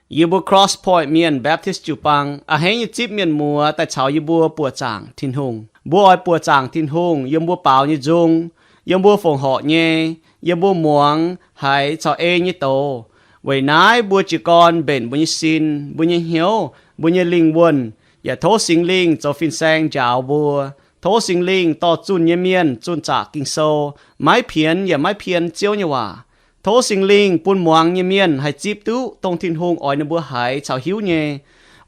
Yie mbuo Cross Point Mienh Baptist jiu-baang a'hneiv nyei zipv mienh muoz daaih caux yie mbuo buoqc zaangc Tin-Hungh. Mbuo oix buoqc zaangc Tin-Hungh yiem mbuo baaux nyei nzung, yiem mbuo fongc horc nyei, yiem mbuo muangx haiz caux ei nyei doz. Weic naaiv mbuo jiez gorn mbenc mbuo nyei sin, mbuo nyei hnyouv, mbuo nyei lingh wuonh, yaac tov Singx Lingh zoux fin-saeng njaaux mbuo. Tov Singx Lingh dorh zunh nyei mienh zunh zaqc Ging-Sou, maiv pienx yaac maiv pien Ziouv nyei waac. Tov Singx Lingh bun muangx nyei mienh haih zipv duqv dongh Tin-Hungh oix ninh mbuo haiz caux hiuv nyei,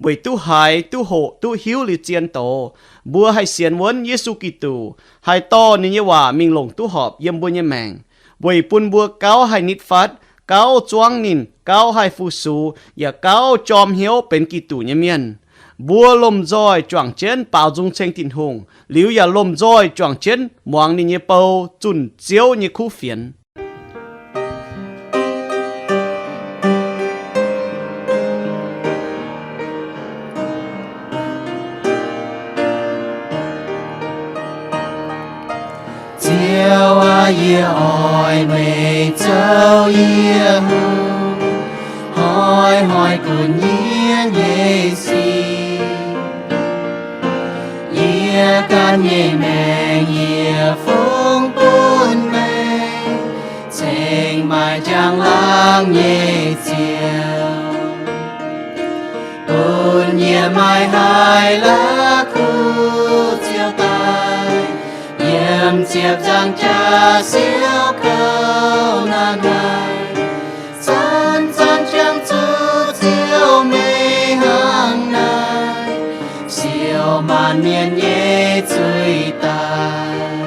weic duqv haiz, duqv hoqc, duqv hiuv liuz zien doz, mbuo haih sienx wuonv Yesu Giduc, haih dorh ninh nyei waac mingh longc duqv horpc yiem mbuo nyei maengc, weic bun mbuo gauh haih nitv fatv, gauh zuangv ninh, gauh haih fu-sux, yaac gauh jorm hnyouv benx Giduc nyei mienh. Mbuo lomh nzoih juangc jienv baaux nzung ceng Tin-Hungh, liuz yaac lomh nzoih juangc jienv muangx ninh nyei bou zunh Ziouv nyei kuv fienx. Ziouv aac, yie oix meih zoux yie hungh, hnoi-hnoi gunv yie nyei sic. Yie ganh nyei maengc yie fungx bun meih, cingx maaih njang-laangc nyei Ziouv, bun yie maiv haih la'kuqv ziouc daaih, yiem ziepc nzaangc jaax siouc kouv naaiv, zanc-zanc jangx zuqc Ziouv meih hnangv naaiv, siou maanc mienh nyei zuiz daaih.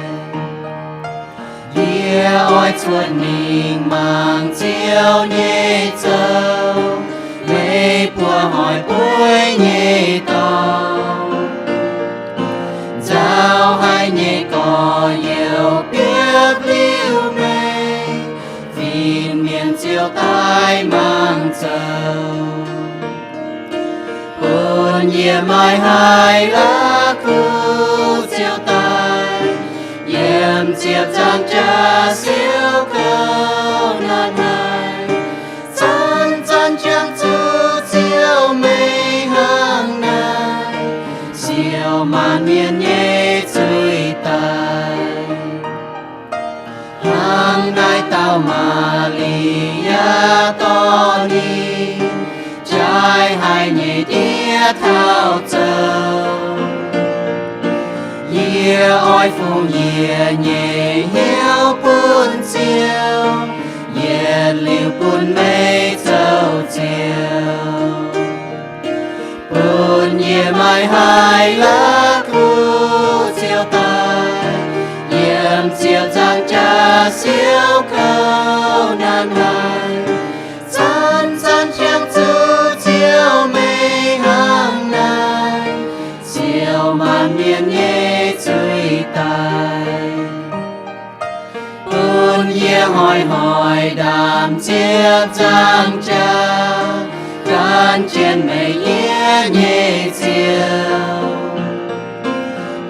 Yie oix cuotv mingh mangc Ziouv nyei zoux, meih buoz hoic bueiv nyei dorngx. Nzauh haic nyei gorx-youz biopv liuz meih, fin-mienh ziouc daaih mangc zoux, bun yie maiv haih la'kuqv ziouc daaih, yiem ziepc nzaangc jaax siouc kouv naaiv, zanc-zanc jangx zuqc Ziouv meih hnangv naaiv, siou maanc mienh nyei zuiz daaih. Hnangv naaiv dauh Maa^li^yaa dorh ninh jaaix haic nyei diex taux zoux, yie oix fungx yie nyei hnyouv bun Ziouv, yietc liuz bun meih zoux Ziouv, bun yie maiv haih la'kuqv ziouc daaih, yiem ziepc nzaangc jaax siouc kouv naaiv, zanc-zanc jangx zuqc Ziouv meih hnangv naaiv, siou maanc mienh nyei zuiz daaih. Bun yie hnoi-hnoi ndaamv ziepc nzaangc jaax, gan jienv meih yie nyei Ziouv.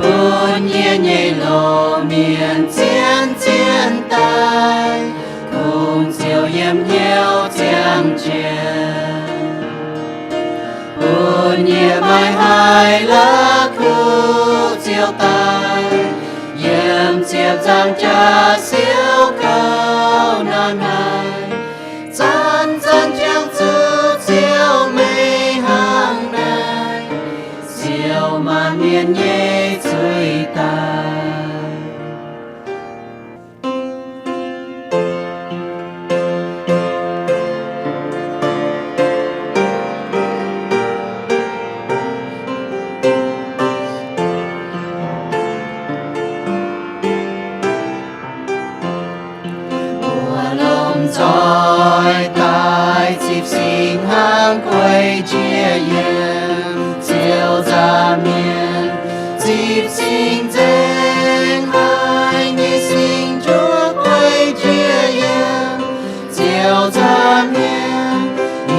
Bun yie nyei loz-mienh zien-zien daaih, kungx ziouc yiem hnyouv ziangh jiex. Bun yie maiv haih la'kuqv ziouc daaih, yiem ziepc nzaangc jaax siouc kouv naaiv, zanc-zanc jangx zuqc Ziouv meih hnangv naaiv, siou maanc mienh nyei zuiz daaih. Mbuo lomh nzoih daaih zipv singx hnangv guei jiex yiem Ziouv nzaah mienh, zipv singx nzengc haic nyei singx juov guei jiex yiem Ziouv nzaah mienh.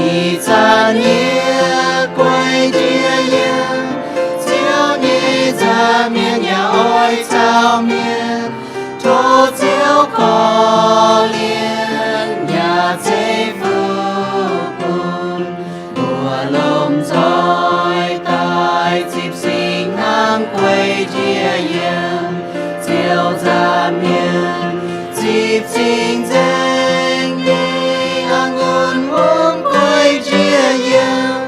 Ih zanc yie guei jiex yiem Ziouv nyei nzaah mienh yaac oix caux mienh tov Ziouv korv-lienh yaac ceix fuqv bun. Cing-nzengc nyei a'ngunc hungh guei njiec yiem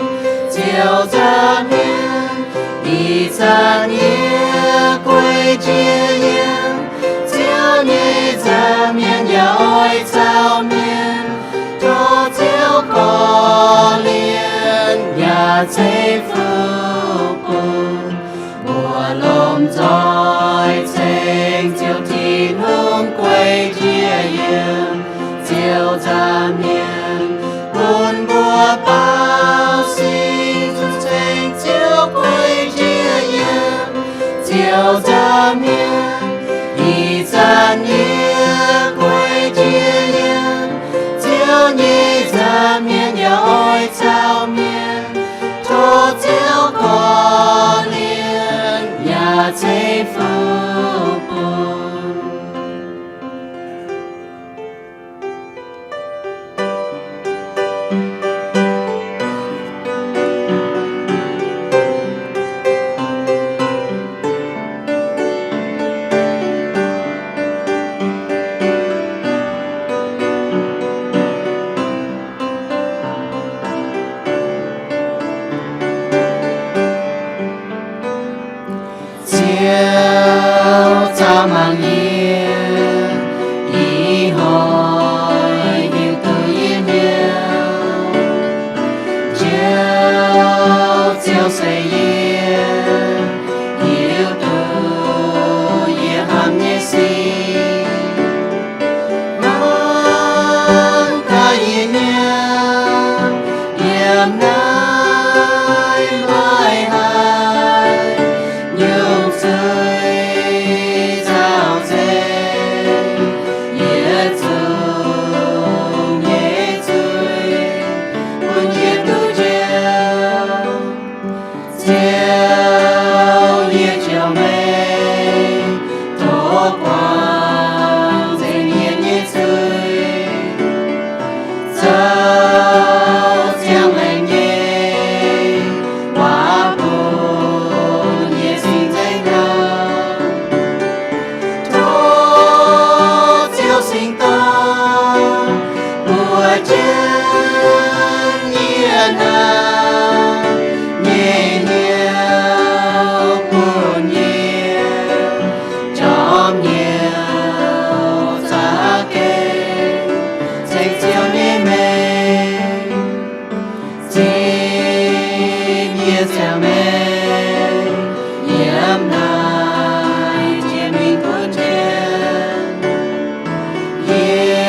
Ziouv nza'hmien. Ih zanc yie guei njiec yiem Ziouv nyei nza'hmien yaac oix caux mienh tov Ziouv korv-lienh yaac ceix fuqv bun mbuo lomh nzoih ceng Ziouv Tin-Hungh guei njiec yiem Ziouv nza'hmien. Bun mbuo baaux singx zuqc ceng Ziouv guei njiec yiem Ziouv nza'hmien. Ih zanc yie guei njiec yiem Ziouv nyei nza'hmien yaac oix caux mienh tov Ziouv korv-lienh yaac ceix fuqv bun. Ziouv zaux mangc yie, ih hnoi hiuv duqv yie hnyouv. Njoux Ziouv se yie, hiuv duqv yie hnamv nyei sic. Hnangv kaaix yie hnyouv yiem naaiv maiv haih nyungc zuiz zaux nzengc. Yie zungv nyei zuiz bun yie duqv njoux. Ziouv, yie njoux meih, tov guangc nzengc yie nyei zuiz. Zoux ziangh maengc nyei waac bun yie cing-nzengc hnamv. Tov Ziouv Singx Dorn mbuox jienv yie hnamv nyei hnyouv bun yie, jorm hnyouv za'gengh ceng Ziouv nyei mengh. Zipv yie ziangh maengc yiem naaiv jiex mingh butv jienv. Yie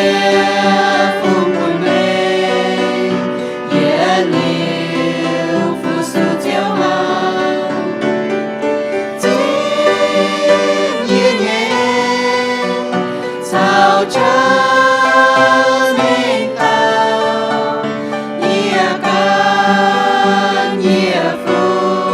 fungx bun meih yietc liuz fu-sux Ziouv haic. Zipv yie nyei caux jienv mengh dauh, yie gan yie fungx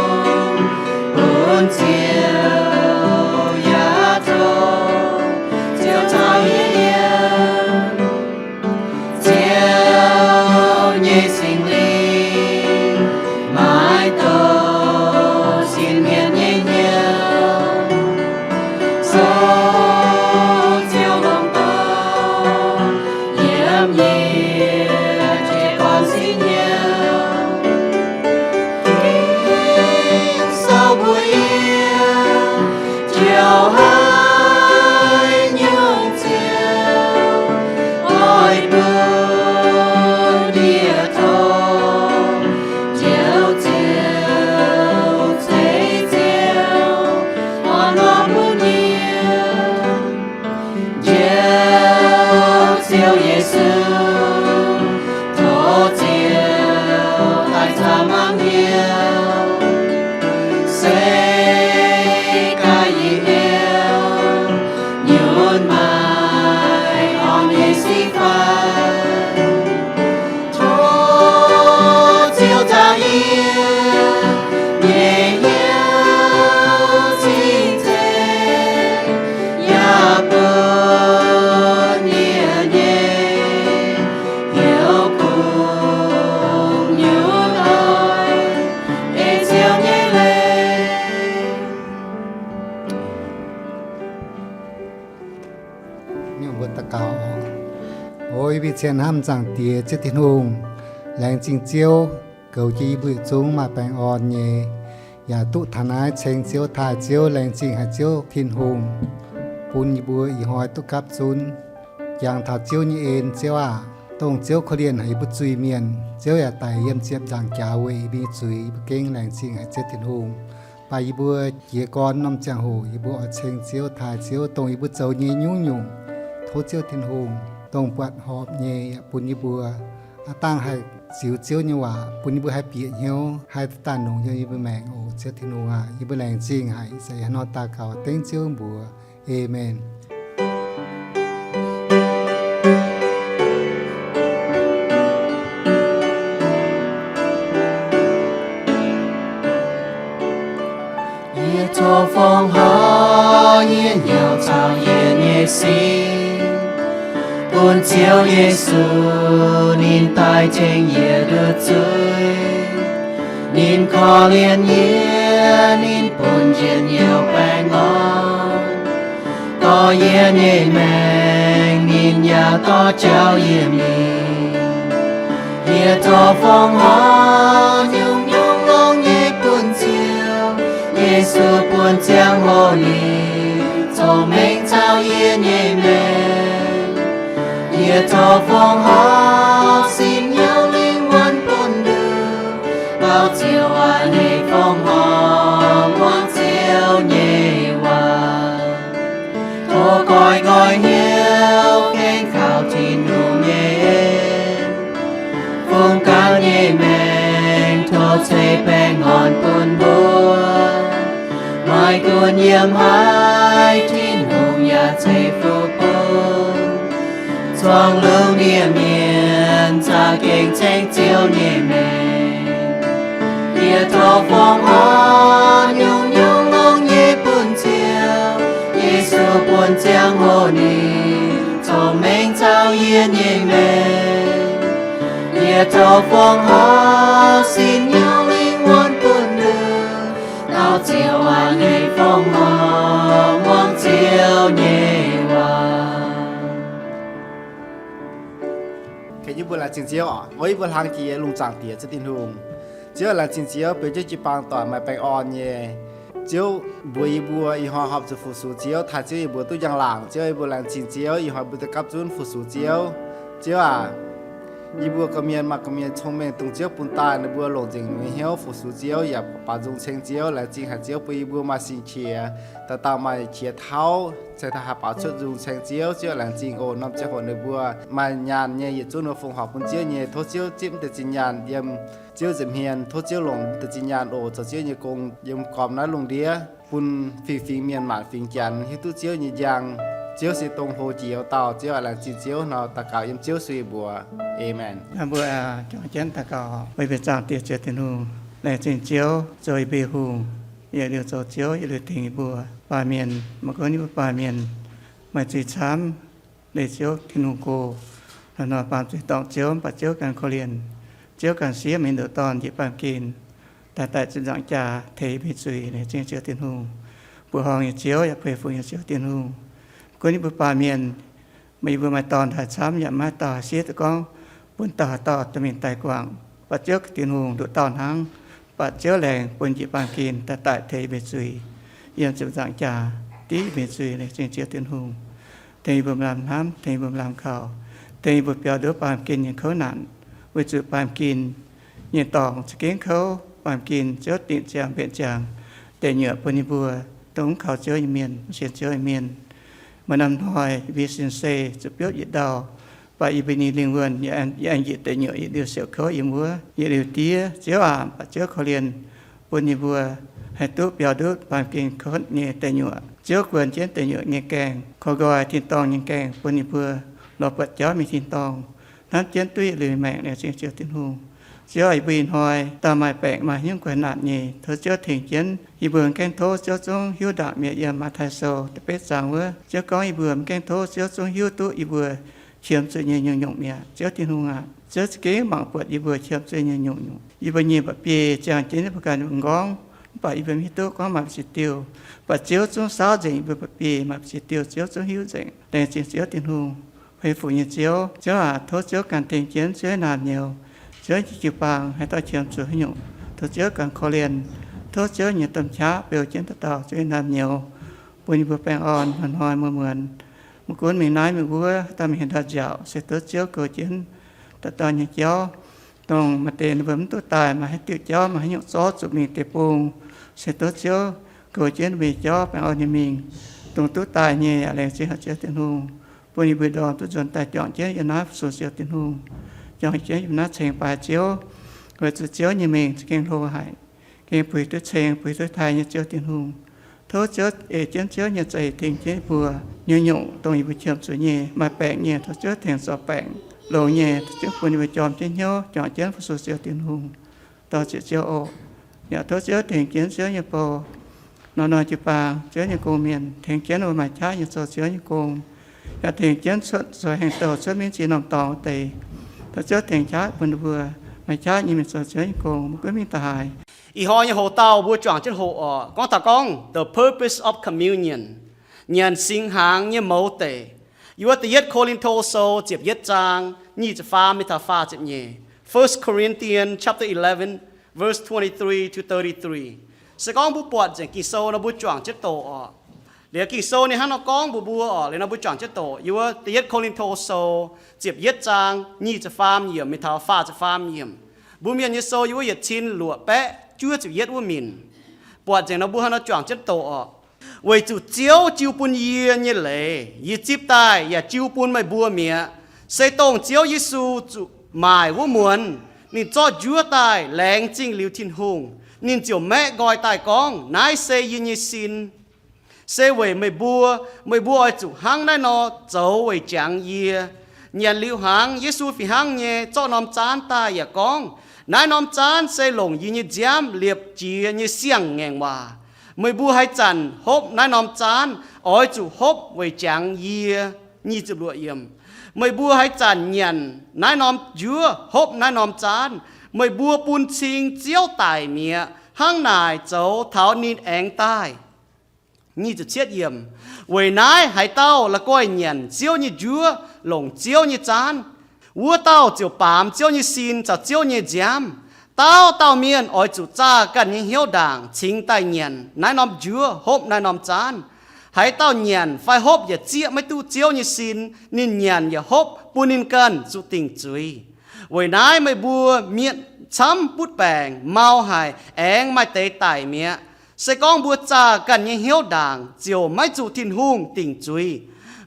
Cien hnamv Zaangc Diex Ziouv Tin-Hungh, laengz zingh Ziouv goux jienv yie mbuo yietc zungv maaih baengh orn nyei, yaac duqv taux naaiv ceng Ziouv, taaih Ziouv, laengz zingh haic Ziouv Tin-Hungh, bun yie mbuo ih hnoi duqv gapv zunv jangx taux Ziouv nyei en. Ziouv aah, dongh Ziouv korv-lienh haic yie mbuo zuiz-mienh, Ziouv yaac daic yiem ziepc nzaangc jaax weic yie mbuo nyei zuiz. Yie mbuo gengh laengz zingh haic Ziouv Tin-Hungh. Mv baac yie mbuo jiez gorn norm ziangh hoc yie mbuo oix ceng Ziouv, taaih Ziouv, dongh yie mbuo zoux nyei nyungc-nyungc, tov Ziouv Tin-Hungh dongh buatc horpc nyei yaac bun yie mbuo aav dangh haih ziux Ziouv nyei waac, bun yie mbuo haih bieqc hnyouv, haih daaih longc yiem yie mbuo maengc oc. Ziouv Tin-Hungh aah, yie mbuo laengz zingh haic, ih zanc ih hnoi daux gaux dengv Ziouv mbuox. Aamen. Yie tov fongc horc yie nyouc caux yie nyei sin, bun Ziouv Yesu ninh daaih tengx yie nduov zuiz. Ninh korv-lienh yie, ninh bun njien-youh baengh orn, dorh yie nyei maengc, ninh yaac dorh jauv yie mingh. Yie tov fongc horc nyungc-nyungc longx nyei bun Ziouv Yesu, bun ziangh hoc ninh cong-mengh caux yie nyei maengc. Yie tov fongc horc sin hnyouv lingh wuonh bun nduqc, dauh Ziouv aac, ninh fongc horc muangx Ziouv nyei waac. Tov goiv nqoi hnyouv gaengh kaux Tin-Hungh nyei en, fungx ganh nyei maengc tov ceix baengh orn bun mbuo. Maaih gunv yiem haaix, Tin-Hungh yaac ceix fuqv bun. Zuangx lungh ndiev mienh za'gengh ceng Ziouv nyei maengc. Yie tov fongc horc nyungc-nyungc longx nyei bun Ziouv Yesu, bun ziangh hoc ninh cong-mengh caux yie nyei maengc. Yie tov fongc horc sin hnyouv lingh wuonh bun nduqc, dauh Ziouv aac, ninh fongc horc muangx Ziouv nyei waac. Yie mbuo laengz zingh Ziouv oc. O, yie mbuo hlang jiex lungh zaangc Diex Ziouv Tin-Hungh. Ziouv laengz zingh Ziouv, beu Ziouv jiu-baang doic maaih baengh orn nyei. Ziouv mbuox yie mbuo ih hnoi horpc zuqc fu-sux Ziouv, taaih Ziouv yie mbuo duqv njang-laangc. Ziouv, yie mbuo laengz zingh Ziouv, ih hnoi mbuo duqv gapv zunv fu-sux Ziouv. Ziouv aac, yie mbuo gorqv-mienh maaih gorqv-mienh cong-mengh dongh Ziouv bun daaih, ninh mbuo longc nzengc ninh nyei hnyouv fu-sux Ziouv yaac baaux nzung ceng Ziouv. Laengz zingh haic Ziouv bun yie mbuo maaih sing-qiex, dauh dauh maaih qiex tauv, cingx daaih haih baaux cuotv nzung ceng Ziouv. Ziouv laengz zingh oc. Norm ziangh hoc ninh mbuo maaih nyaanh nyei, yietc zungv ninh mbuo fongc horc bun Ziouv nyei. Tov Ziouv zipv deix zinh nyaanh yiem Ziouv nza'hmien. Tov Ziouv longc deix zinh nyaanh oc zoux Ziouv nyei gong yiem gormx naaiv lungh ndiev, bun fingx-fingx mienh maanc fingx Janx hiuv duqv Ziouv nyei njang. Ziouv se dongh hlo jiex dauh. Ziouv aac, laengz zingh Ziouv nor, daux gaux yiem Ziouv Yesu nyei mbuox. Aamen. Mbuo juangc jienv daux gaux. Weic bieqc zaangc Diex Ziouv Tin-Hungh, laengz zingh Ziouv zoux yie mbuo Hungh, yietc liuz zoux Ziouv, yietc liuz tengx yie mbuo baamh mienh. Maiv gunv yie mbuo baamh mienh maaih zuiz camv, leih Ziouv Tin-Hungh go, hnoi-hnoi baamz zuiz dorngc Ziouv, mv baac Ziouv ganh korv-lienh. Ziouv ganh siev meih nduqc Dorn njiec baamh gen daaih daic ziepc nzaangc jaax tengx yie mbuo nyei zuiz. Laengz zingh Ziouv Tin-Hungh, mbuoqc horngh nyei Ziouv yaac puix fungx nyei Ziouv Tin-Hungh. Gunv yie mbuo baamh mienh, meih yie mbuo maaih dorn haaix camv yaac maiv dauh haih siev duqv gorngv bun dauh haaix dauh dorh mingh daaih guangc. Mv baac Ziouv Tin-Hungh nduqc dauh hnangv. Mv baac Ziouv laengz bun njiec baamh gen daaih daic tengx yie mbuo nyei zuiz, yiem ziepc nzaangc jaax div yie mbuo nyei zuiz. Laengz zingh Ziouv Tin-Hungh, tengx yie mbuo lamh hnamv, tengx yie mbuo lamh kaux, tengx yie mbuo biaux nduov baamh gen nyei kouv naanc, weic zuqc baamh gen nyei dorngx za'gengh kouv. Baamh gen Ziouv dingc ziangx mbenc ziangx deic nyuoqc bun yie mbuo dongh mv kaux Ziouv nyei mienh, mv sienx Ziouv nyei mienh. Maaih norm hnoi yie mbuo sin-sei zuqc biopv yietc ndau, mv baac yie mbuo nyei lingh wuonh yaac aengx njiec deic nyuoqc yietc liuz siouc kouv yiem wuov, yietc liuz diev. Ziouv aac, mv baac Ziouv korv-lienh bun yie mbuo haih duqv biaux nduov baamh gen kouv nyei deic nyuoqc. Ziouv guon jienv deic nyuoqc nyei gaengh, korv nqoi tin-dorngh nyei gaengh bun yie mbuo lorz buatc jauv mingh tin-dorngh, hnamv jienv duqv yietc liuz maengc. Laengz zingh Ziouv Tin-Hungh. Ziouv, yie mbuo ih hnoi dauh maaih baengc maaih hnyungv guaix naanc nyei, tov Ziouv tengx jienv yie mbuo, mv gaengh tov Ziouv zungv hiuv ndaangc mi'aqv. Yiem Matv^tai Sou da'betv zaang wuov, Ziouv gorngv yie mbuo mv gaengh tov Ziouv zungv hiuv duqv yie mbuo qiemx zuiz nyei nyungc-nyungc mi'aqv. Ziouv Tin-Hungh aac, Ziouv za'gengh mangc buatc yie mbuo qiemx zuiz nyei nyungc-nyungc. Yie mbuo nyei mba'biei ziangh jienv yie mbuo ganh nyei m'nqorngv, mv baac yie mbuo mv hiuv duqv gorngv maaih mbu'ziex diuh. Mv baac Ziouv zungv saauv nzengc yie mbuo mba'biei maaih mbu'ziex diuh. Ziouv zungv hiuv nzengc. Laengz zingh Ziouv Tin-Hungh. Beiv fuqv nyei Ziouv, Ziouv aac, tov Ziouv ganh tengx jienv Ziouv nyei naamh nyouz, Ziouv nyei jiu-baang haaix dauh qiemx zuqc haaix nyungc, tov Ziouv ganh korv-lienh, tov Ziouv nyei domh qaqv beu jienv dauh dauh Ziouv nyei naamh nyouz, bun yie mbuo baengh orn hnoi-hnoi muonz-muonz. Maiv gunv mingh naaiv mingh wuov, haaix dauh mingh haaix dauh nziaauc, se tov Ziouv goux jienv dauh dauh nyei jauv, dongh maaih deix ninh mbuo mv duqv daaih, maaih haaix diuc jauv, maaih haaix nyungc zorqv zuqc mingh deic-bung, se tov Ziouv goux jienv ninh mbuo nyei jauv baengh orn nyei mingh. Dongh duqv daaih nyei yaac laengz zingh haic Ziouv Tin-Hungh, bun yie mbuo ndorm duqv nzuonx daaih juangc jienv yiem naaiv fu-sux Ziouv Tin-Hungh, juangc jienv yiem naaiv ceng baaix Ziouv, weic zuqc Ziouv nyei mengh za'gengh hlo haic, gengh buix duqv ceng, buix duqv taaih nyei Ziouv Tin-Hungh. Tov Ziouv ei jienv Ziouv nyei za'eix tengx jienv yie mbuo, nyungc-nyungc dongh yie mbuo qiemx zuqc nyei, maaih baengc nyei, tov Ziouv tengx zorc baengc, longx nyei, tov Ziouv bun yie mbuo jorm jienv hnyouv, juangc jienv fu-sux Ziouv Tin-Hungh. Dorh ziec Ziouv oc. Yaac tov Ziouv tengx jienv Ziouv nyei bou, hnoi-hnoi jiu-baang, Ziouv nyei gong-mienh, tengx jienv mbuo maaih qaqv nyei zoux Ziouv nyei gong, yaac tengx jienv cuotv zoux hengx douh cuotv mingh ziex norm dorngx wuov deix. Tov Ziouv tengx qaqv bun ninh mbuo maaih qaqv nyei mingh zoux Ziouv nyei gong, maiv gunv mingh da'haaix. Ih hnoi nyei hoc-dauh mbuo juangc jienv hoqc oc, gorngv taux gorngv the purpose of communion, nyanc singx hnaangx nyei mouz deic. Yiem wuov da'yietv Ko^lin^to Sou ziepc yietv zaang nyic ziepc faam mingh taux faah ziepc nyeic. First Corinthians chapter eleven, verse twenty-three to thirty-three. Se gorngv mbuo buatc nzengc Ging-Sou nor mbuo juangc jienv doqc oc. Liuz Ging-Sou ninh hnangv nor gorngv mbuox mbuo oc, liuz nor mbuo juangc jienv doqc. Yiem wuov da'yietv Ko^lin^to Sou ziepc yietv zaang nyic ziepc faam yiemc mingh taux faah ziepc faam yiemc. Mbuo Mienh nyei sou yiem wuov yietc cin luoqc baeqv juov ziepc yietv wuov minc. Buatc nzengc nor mbuo hnangv nor juangc jienv doqc oc. Weic zuqc Ziouv jiu bun yie nyei leiz yie zipv daaih yaac jiu bun meih mbuo mi'aqv. Se dongh Ziouv Yesu zuqc maaic wuov muonz ninh zorqv njuov daaih laengz zingh liuz Tin-Hungh, ninh ziouc maeqv nqoi daaih gorngv, Naaiv se yie nyei sin. Se weic meih mbuo, meih mbuo oix zuqc hnangv naaiv nor zoux weic jangx yie. Nyanc liuz hnaangx, Yesu fih hnangv nyei zorqv norm zaanv daaih yaac gorngv, Naaiv norm zaanv se longc yie nyei nziaamv liepc jiez nyei siang-ngaengc waac. Meih mbuo haaix zanc hopv naaiv norm zaanv, oix zuqc hopv weic jangx yie. Nyic ziepc luoqc yiemc. Meih mbuo haaix zanc nyanc naaiv norm njuov, hopv naaiv norm zaanv, meih mbuo bun cing Ziouv daic mi'aqv, hnangv naaic zoux taux ninh aengx daaih. Nyic ziepc cietv yiemc. Weic naaiv haaix dauh la'guaih nyanc Ziouv nyei njuov, longc Ziouv nyei zaanv, wuov dauh ziouc baamz Ziouv nyei sin caux Ziouv nyei nziaamv. Dauh dauh mienh oix zuqc zaah ganh nyei hnyouv ndaangc cingx daaih nyanc naaiv norm njuov, hopv naaiv norm zaanv. Haaix dauh nyanc fai hopv yaac zieqv maiv duqv Ziouv nyei sin, ninh nyanc yaac hopv bun ninh ganh zuqc dingc zuiz. Weic naaiv meih mbuo mienh camv butv baengc, mau haic, aengx maaih deix daic mi'aqv. Se gorngv mbuo zaah ganh nyei hnyouv ndaangc, ziouc maiv zuqc Tin-Hungh dingc zuiz.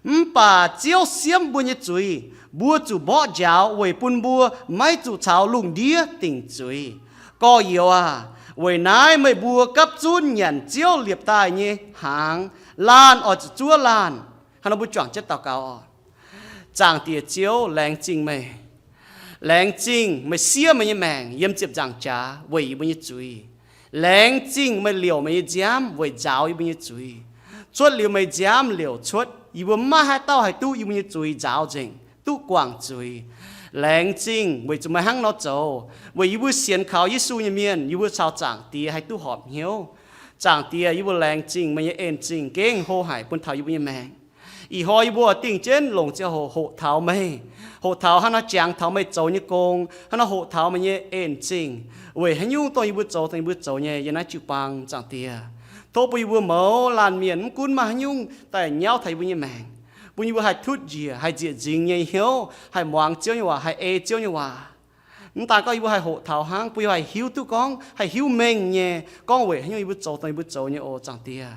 Mv baac Ziouv siemv mbuo nyei zuiz, mbuo zuqc mborqv njaaux weic bun mbuo maiv zuqc caux lungh ndiev dingc zuiz. Gorx-youz aac, weic naaiv meih mbuo gapv zunv nyanc Ziouv liepc daaih nyei hnaangx, laanh oix zuqc zuov laanh. Hnangv nor mbuo juangc jienv daux gaux oc. Zaangc Diex Ziouv, laengz zingh meih. Laengz zingh meih siev meih nyei maengc yiem ziepc nzaangc jaax weic yie mbuo nyei zuiz. Laengz zingh meih liouc meih nyei nziaamv weic nzaaux yie mbuo nyei zuiz. Cuotv liuz meih nziaamv liouc cuotv, yie mbuo maiv maaih haaix dauh haih duqv yie mbuo nyei zuiz nzaaux nzengc, duqv guangc zuiz. Laengz zingh weic zuqc meih hnangv nor zoux, weic yie mbuo sienx kaux Yesu nyei mienh, yie mbuo caux Zaangc Diex haih duqv horpc hnyouv. Zaangc Diex, yie mbuo laengz zingh meih nyei en zingh gengh hlo haic bun taux yie mbuo nyei maengc. Ih hnoi yie mbuo dingh jienv longc ziangh hoc hoqc taux meih, hoqc taux hnangv nor jangx taux meih zoux nyei gong, hnangv nor hoqc taux meih nyei en zingh, weic haaix nyungc dongh yie mbuo zoux, dongh yie mbuo zoux nyei yiem naaiv jiu-baang, Zaangc Diex. Tov bun yie mbuo mouz laanh mienh mv gunv maaih haaix nyungc daaih nyauv taux yie mbuo nyei maengc, bun yie mbuo haih tutv njiec, haih nziec nzingx nyei hnyouv, haih muangx Ziouv nyei waac, haih ei Ziouv nyei waac. Mv daan gorngv yie mbuo haih hoqc taux hnangv, bun yie mbuo haih hiuv duqv gorngv, haih hiuv mengh nyei gorngv weic haaix nyungc yie mbuo zoux dongh yie mbuo zoux nyei oc, Zaangc Diex.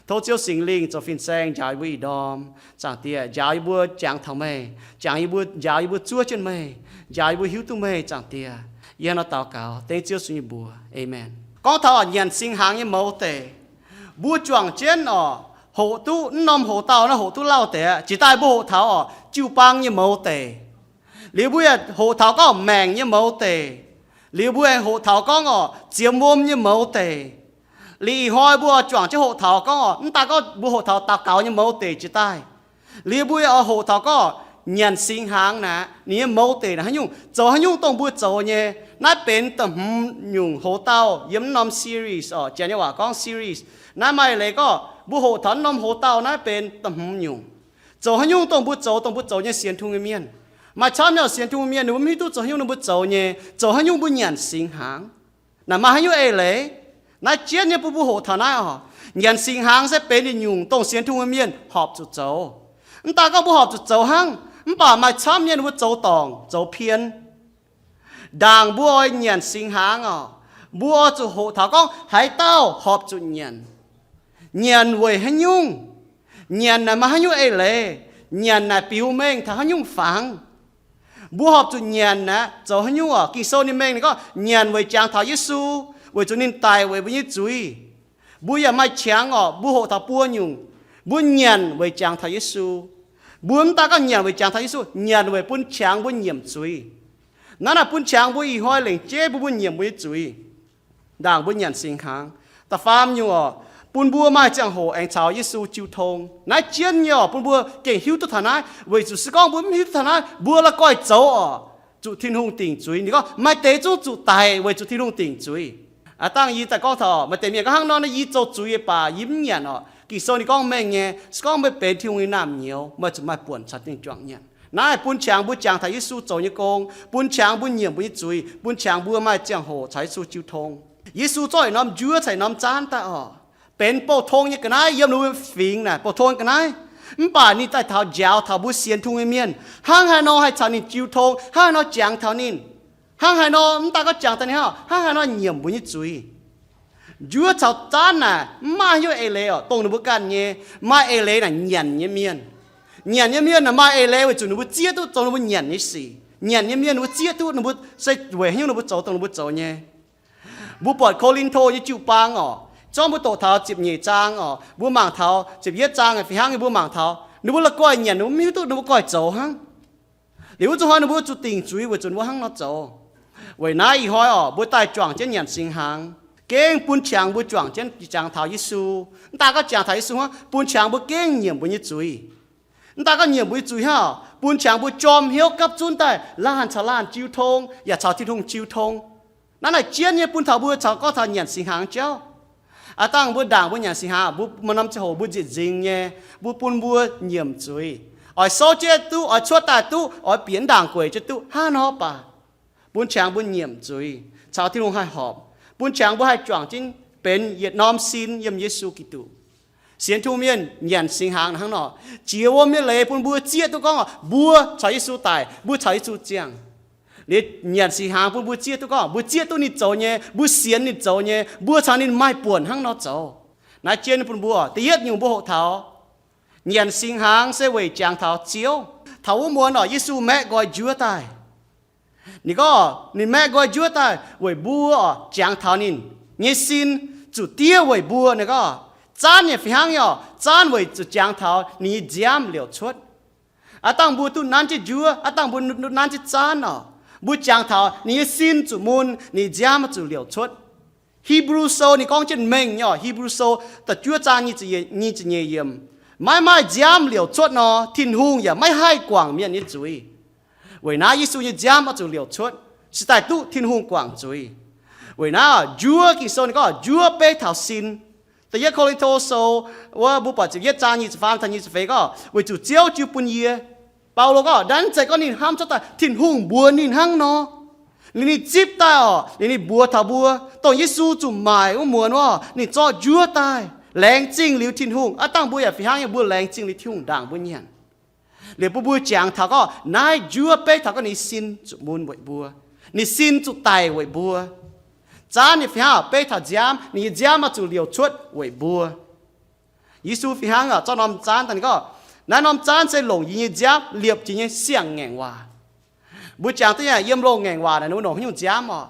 Tov Ziouv Singx Lingh zoux fin-saeng njaaux yie mbuo ih ndorm, Zaangc Diex, njaaux yie mbuo jangx taux meih, jangx yie mbuo, njaaux yie mbuo zuov jienv meih, njaaux yie mbuo hiuv duqv meih, Zaangc Diex. Yie hnangv nor daux gaux dengv Ziouv Yesu nyei mbuox, aamen. Gorngv taux oc nyanc singx hnaangx nyei mouz deic, mbuo juangc jienv oc, hoqc duqv mv norm hoqc dauh naaiv hoqc duqv lauh deix aqv. Jiex daaih mbuo hoqc taux oc jiu-baang nyei mouz deic. Liuz mbuo yaac hoqc taux gorngv maengc nyei mouz deic. Liuz mbuo aengx hoqc taux gorngv oc ziemx wuom nyei mouz deic. Liuz ih hnoi mbuo oix juangc jienv hoqc taux gorngv oc, mv daan gorngv mbuo hoqc taux daux gaux nyei mouz deic jiex daaih. Liuz mbuo yaac oix hoqc taux gorngv nyanc singx hnaangx naaic ninh nyei mouz deic naaic haaix nyungc, zoux haaix nyungc dongh mbuo zoux nyei. Naaiv benx da'hmz nyungc hoqc dauh yiem mv norm series oc. Janx nyei waac gorngv series. Naaiv maaih leiz gorngv mbuo hoqc taux mv norm hoqc dauh naaiv benx da'hmz nyungc. Zoux haaix nyungc dongh mbuo zoux, dongh mbuo zoux nyei sienx Tin-Hungh nyei mienh. Maaih camv nyei sienx Tin-Hungh mienh ninh mbuo mv hiuv duqv zoux haaix nyungc ninh mbuo zoux nyei, zoux haaix nyungc mbuo nyanc singx hnaangx. Naaic maaih haaix nyungc eix leiz? Naaiv jienv nyei bun mbuo hoqc taux naaiv oc. Nyanc singx hnaangx se benx yietc nyungc dongh sienx Tin-Hungh nyei mienh horpc zuqc zoux. Mv daaih gorngv mbuo horpc zuqc zoux hnangv, mv baac maaih camv nyei ninh mbuo zoux dorngc zoux pien. Ndaangc mbuo oix nyanc singx hnaangx oc, mbuo oix zuqc hoqc taux gorngv haaix dauh horpc zuqc nyanc. Nyanc weic haaix nyungc? Nyanc naaic maaih haaix nyungc eix leiz? Nyanc naaic biux mengh taux haaix nyungc fangx? Mbuo horpc zuqc nyanc naaic zoux haaix nyungc oc? Ging-Sou ninh mengh ninh gorngv nyanc weic jangx taux Yesu, weic zuqc ninh daic weic mbuo nyei zuiz. Mbuo yaac maaih qangx oc, mbuo hoqc taux buo nyungc. Mbuo nyanc weic jangx taux Yesu. Mbuo mv daaih gorngv nyanc weic jangx taux Yesu, nyanc weic bun qangx mbuo nyiemc zuiz. Naaiv naaic bun qangx mbuo ih hnoi lengc jeiv bun mbuo nyiemc mbuo nyei zuiz. Ndaangc mbuo nyanc singx hnaangx. Da'faam nyungc oc, bun mbuo maaih ziangh hoc aengx caux Yesu jiu tong. Naaiv jienv nyei oc, bun mbuo gengh hiuv duqv taux naaiv, weic zuqc se gorngv mbuo mv hiuv duqv taux naaiv, mbuo la'guaih zoux oc, zuqc Tin-Hungh dingc zuiz. Ninh gorngv maaih deix zungv zuqc daic weic zuqc Tin-Hungh dingc zuiz. Aa, dangh yie daaih gorngv taux maaih deix mienh gorngv hnangv nor, naaiv yie zoux zuiz nyei baac yie mv nyanc oc. Ging-Sou ninh gorngv mengh nyei, se gorngv meih benx Tin-Hungh nyei naamh nyouz, meih zuqc maaih buonc caux ninh juangc nyanc. Naaiv bun qangx mbuo jangx taux Yesu zoux nyei gong, bun qangx mbuo nyiemc mbuo nyei zuiz, bun qangx mbuo maaih ziangh hoc caux Yesu jiu tong. Yesu zorqv yietc norm njuov caux yietc norm zaanv daaih oc, benx bouh tong nyei ga'naaiv yiem ninh mbuo fingx naaic, bouh tong nyei ga'naaiv. Mv baac ninh daaih taux njaaux taux mbuo sienx Tin-Hungh nyei mienh, hnangv haaix nor haih caux ninh jiu tong, hnangv haaix nor jangx taux ninh, hnangv haaix nor mv daaih gorngv jangx taux ninh hnangv, hnangv haaix nor nyiemc mbuo nyei zuiz. Njuov caux zaanv naaic mv maaih haaix nyungc eix leiz oc, dongh ninh mbuo ganh nyei. Maaih eix leiz naaic nyanc nyei mienh. Nyanc nyei mienh naaic maaih eix leiz weic zuqc ninh mbuo zieqv duqv dongh ninh mbuo nyanc nyei sic. Nyanc nyei mienh ninh mbuo zieqv duqv ninh mbuo se weic haaix nyungc ninh mbuo zoux dongh ninh mbuo zoux nyei. Mbuo buatc Ko^lin^to nyei jiu-baang oc, zorngv mbuo doqc taux ziepc nyeic zaang oc, mbuo mangc taux ziepc yietv zaang fih hnangv nyei, mbuo mangc taux ninh mbuo la'guaih nyanc, ninh mbuo mv hiuv duqv ninh mbuo guaih zoux hnangv. Liuz wuov zuqc hnoi ninh mbuo zuqc dingc zuiz weic zuqc mbuo hnangv nor zoux. Weic naaiv ih hnoi oc, mbuo daaih juangc jienv nyanc singx hnaangx, gengh bun qangx mbuo juangc jienv jangx taux Yesu. Mv daaih gorngv jangx taux Yesu hnangv, bun qangx mbuo gengh nyiemc mbuo nyei zuiz. Mv daaih gorngv nyiemc mbuo nyei zuiz hnangv, bun qangx mbuo jorm hnyouv gapv zunv daaih laanh caux laanh jiu tong yaac caux Tin-Hungh jiu tong. Naaiv naaic jienv nyei bun taux mbuo caux gorngv taux nyanc singx hnaangx jauv. Aa, dangh mbuo ndaangc mbuo nyanc singx hnaangx, mbuo maaih norm ziangh hoc mbuo njiec nzingx nyei, mbuo bun mbuo nyiemc zuiz. Oix souv jienv duqv, oix cuotv daaih duqv, oix bieqc ndaangc gueic jienv duqv hnangv nor baac, bun qangx mbuo nyiemc zuiz caux Tin-Hungh haih horpc, bun qangx mbuo haih juangc jienv benx yietc norm sin yiem Yesu Giduc. Sienx Tin-Hungh mienh nyanc singx hnaangx hnangv nor, jiex wuom nyei leiz bun mbuo zieqv duqv gorngv mbuo caux Yesu daic, mbuo caux Yesu ziangh. Liuz nyanc singx hnaangx bun mbuo zieqv duqv gorngv mbuo zieqv duqv ninh zoux nyei, mbuo sienx ninh zoux nyei, mbuo caux ninh maaih buonc hnangv nor zoux. Naaiv jienv bun mbuo, da'yietv nyungc mbuo hoqc taux, nyanc singx hnaangx se weic jangx taux Ziouv. Taux wuov muonz oc, Yesu maeqv nqoi njuov daaih. Ninh gorngv ninh maeqv nqoi njuov daaih weic mbuo oc, jangx taux ninh nyei sin zuqc diev weic mbuo. Ninh gorngv zaanv nyei fih hnangv nyei oc, zaanv weic zuqc jangx taux ninh nyei nziaamv liouc cuotv. Aav dangh mbuo duqv nanv jienv njuov, aav dangh mbuo duqv nanv jienv zaanv oc, mbuo jangx taux ninh nyei sin zuqc mun, ninh nziaamv zuqc liouc cuotv. Hipv^lu Sou ninh gorngv jienv mengh nyei oc, Hipv^lu Sou da'juov zaang nyic ziepc nyeic yiemc, maiv maaih nziaamv liouc cuotv nor, Tin-Hungh yaac maiv haih guangc mienh nyei zuiz. Weic naaiv Yesu nyei nziaamv oix zuqc liouc cuotv, se daaih duqv Tin-Hungh guangc zuiz. Weic naaiv njuov, Ging-Sou ninh gorngv njuov beiv taux sin. Da'yietv Ko^lin^to Sou wuov mbuo buatc ziepc yietv zaang nyic ziepc faam taux nyic ziepc feix gorngv, weic zuqc Ziouv jiu bun yie. Baulo gorngv, naaiv mv zeiz gorngv ninh hnamv cuotv daaih Tin-Hungh mbuox ninh hnangv nor. Liuz ninh zipv daaih oc, liuz ninh mbuox taux mbuo, dongh Yesu zuqc maaic wuov muonz wuov, ninh zorqv njuov daaih, laengz zingh liuz Tin-Hungh. Aav dangh mbuo yaac fih hnangv nyei, mbuo laengz zingh liuz Tin-Hungh ndaangc mbuo nyanc. Liuz bun mbuo jangx taux gorngv naaiv njuov beiv taux gorngv ninh sin zuqc mun weic mbuo, ninh sin zuqc daic weic mbuo. Zaanv nyei fih hnangv beiv taux nziaamv, ninh nyei nziaamv oix zuqc liouc cuotv weic mbuo. Yesu fih hnangv oc, zorqv norm zaanv daaih ninh gorngv, naaiv norm zaanv se longc yie nyei nziaamv liepc jiex nyei siang-ngaengc waac. Mbuo jangx duqv nyei, yiem loz-ngaengc waac naaic ninh mbuo longc haaix nyungc nziaamv oc?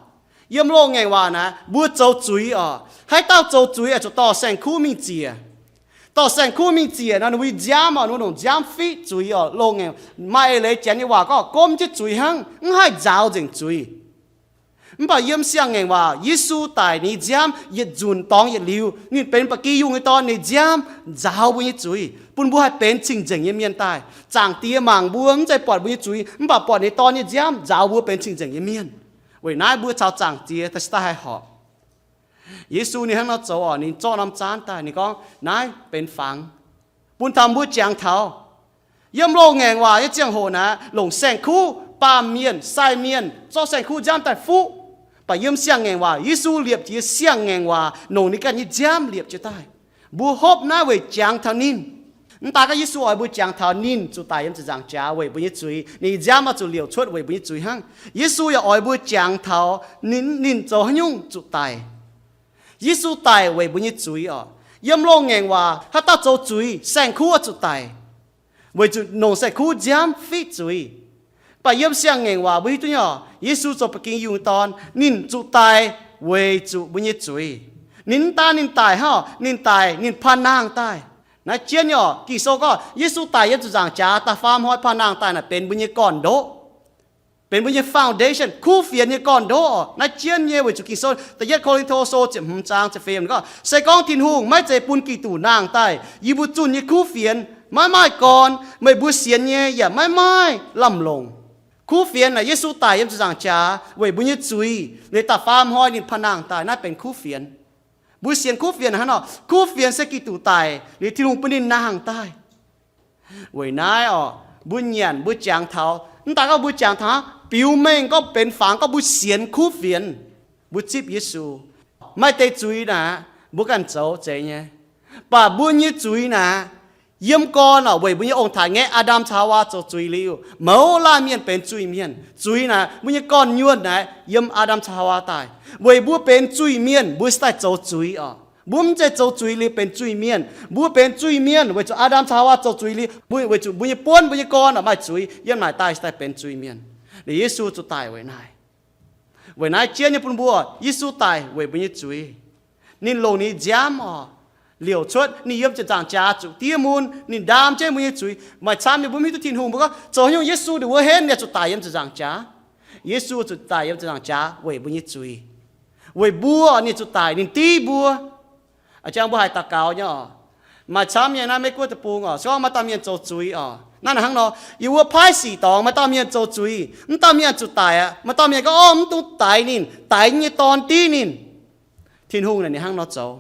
Yiem loz-ngaengc waac naaic mbuo zoux zuiz oc, haaix dauh zoux zuiz oix zuqc dorh saeng-kuv mingh ziec. Dorh saeng-kuv mingh ziec nor, ninh mbuo nyei nziaamv oc, ninh mbuo longc nziaamv fiqv zuiz oc. Loz-ngaengc maaih eix leiz janx nyei waac gorngv gomv jienv zuiz hnangv, mv haih nzaaux nzengc zuiz. Mv baac yiem siang-ngaengc waac, Yesu daic, ninh nyei nziaamv yietc nzunc dorngx yietc liuz, ninh benx ba'gi yungh nyei dorn, ninh nyei nziaamv nzaaux mbuo nyei zuiz, bun mbuo haih benx cing-nzengc nyei mienh daaih. Zaangc Diex mangc mbuo mv zeiz buatc mbuo nyei zuiz, mv baac buatc ninh nyei Dorn nyei nziaamv nzaaux mbuo benx cing-nzengc nyei mienh. Weic naaiv mbuo caux Zaangc Diex daaih se daaih haih horpc. Yesu ninh hnangv nor zoux oc, ninh zorqv norm zaanv daaih, ninh gorngv, naaiv benx fangx, bun taux mbuo jangx taux. Yiem loz-ngaengc waac nyei ziangh hoc naaic, longc saeng-kuv, baamh mienh, sai mienh, zorqv saeng-kuv nziaamv daaih fuqv. Mv baac yiem siang-ngaengc waac, Yesu liepc jiez siang-ngaengc waac, longc ninh ganh nyei nziaamv liepc jiez daaih. Mbuo hopv naaiv weic jangx taux ninh. Mv daaih gorngv Yesu oix mbuo jangx taux ninh zuqc daic yiem ziepc nzaangc jaax weic mbuo nyei zuiz, ninh nziaamv oix zuqc liouc cuotv weic mbuo nyei zuiz hnangv. Yesu yaac oix mbuo jangx taux ninh, ninh zoux haaix nyungc zuqc daic. Yesu daic weic mbuo nyei zuiz oc. Yiem loz-ngaengc waac, haaix dauh zoux zuiz, saeng-kuv oix zuqc daic, weic zuqc longc saeng-kuv nziaamv fiqv zuiz. Mv baac yiem siang-ngaengc waac mbuo hiuv duqv nyei oc, Yesu zoux Ba'gi Yungh Dorn, ninh zuqc daic weic zuqc mbuo nyei zuiz. Ninh mv daan ninh daic hnangv, ninh daic ninh panh nangh daaih. Naaiv jienv nyei oc, Ging-Sou gorngv Yesu daic yiem ziepc nzaangc jaax, da'faam hnoi panh nangh daaih naaic benx mbuo nyei gorn-ndoqv, benx mbuo nyei foundation, kuv fienx nyei gorn-ndoqv oc. Naaiv jienv nyei weic zuqc Ging-Sou da'yietv Ko^lin^to Sou ziepc hmz zaang ziepc feix gorngv, se gorngv Tin-Hungh maiv zeiz bun Giduc nangh daaih, yie mbuo zunh nyei kuv fienx maiv maaih gorn, meih mbuo sienx nyei yaac maiv maaih lamh longc. Kuv fienx naaic Yesu daic yiem ziepc nzaangc jaax weic mbuo nyei zuiz, liuz da'faam hnoi ninh panh nangh daaih, naaiv benx kuv fienx. Mbuo sienx kuv fienx hnangv nor, kuv fienx se Giduc daic liuz Tin-Hungh bun ninh nangh daaih. Weic naaiv oc, mbuo nyanc mbuo jangx taux, mv daaih gorngv mbuo jangx taux aqv, biux mengh gorngv benx fangx gorngv mbuo sienx kuv fienx, mbuo zipv Yesu, maaih deix zuiz naaic mbuo ganh zoux zeiz nyei. Mv baac mbuo nyei zuiz naaic, yiem gorn oc, weic mbuo nyei ong-taaix-ngaeqv Aa^ndam caux Haawaa zoux zuiz liuz, mouz laanh mienh benx zuiz-mienh. Zuiz naaic mbuo nyei gorn-nyuonh naaic yiem Aa^ndam caux Haawaa daaih. Weic mbuo benx zuiz-mienh mbuo se daaih zoux zuiz oc. Mbuo mv zeiz zoux zuiz liuz benx zuiz-mienh. Mbuo benx zuiz-mienh weic zuqc Aa^ndam caux Haawaa zoux zuiz liuz, mbuo, weic zuqc mbuo nyei buonv, mbuo nyei gorn oc, maaih zuiz, yiem naaic daaih se daaih benx zuiz-mienh. Liuz Yesu zuqc daic weic naaiv. Weic naaiv jienv nyei bun mbuo, Yesu daic weic mbuo nyei zuiz. Ninh longc ninh nziaamv oc, liouc cuotv, ninh yiem ziepc nzaangc jaax zuqc diev mun, ninh ndaam jienv mbuo nyei zuiz. Maaih camv nyei mbuo mv hiuv duqv Tin-Hungh mbuo gorngv zoux haaix nyungc Yesu ndongc wuov henv ninh zuqc daic yiem ziepc nzaangc jaax. Yesu zuqc daic yiem ziepc nzaangc jaax weic mbuo nyei zuiz. Weic mbuo ninh zuqc daic, ninh diev mbuo. A'jang mbuo haih daux gaux nyei oc. Maaih camv nyei naaiv Meiv Guoqv deic-bung oc, se gorngv maaih dauh mienh zoux zuiz oc, naaiv hnangv nor, yiem wuov paaiv sic dorngx maaih dauh mienh zoux zuiz, mv dauh mienh zuqc daic aqv. Maaih dauh mienh gorngv, orv, mv dungx daix ninh, daix nyei dorn diev ninh. Tin-Hungh naaic ninh hnangv nor zoux.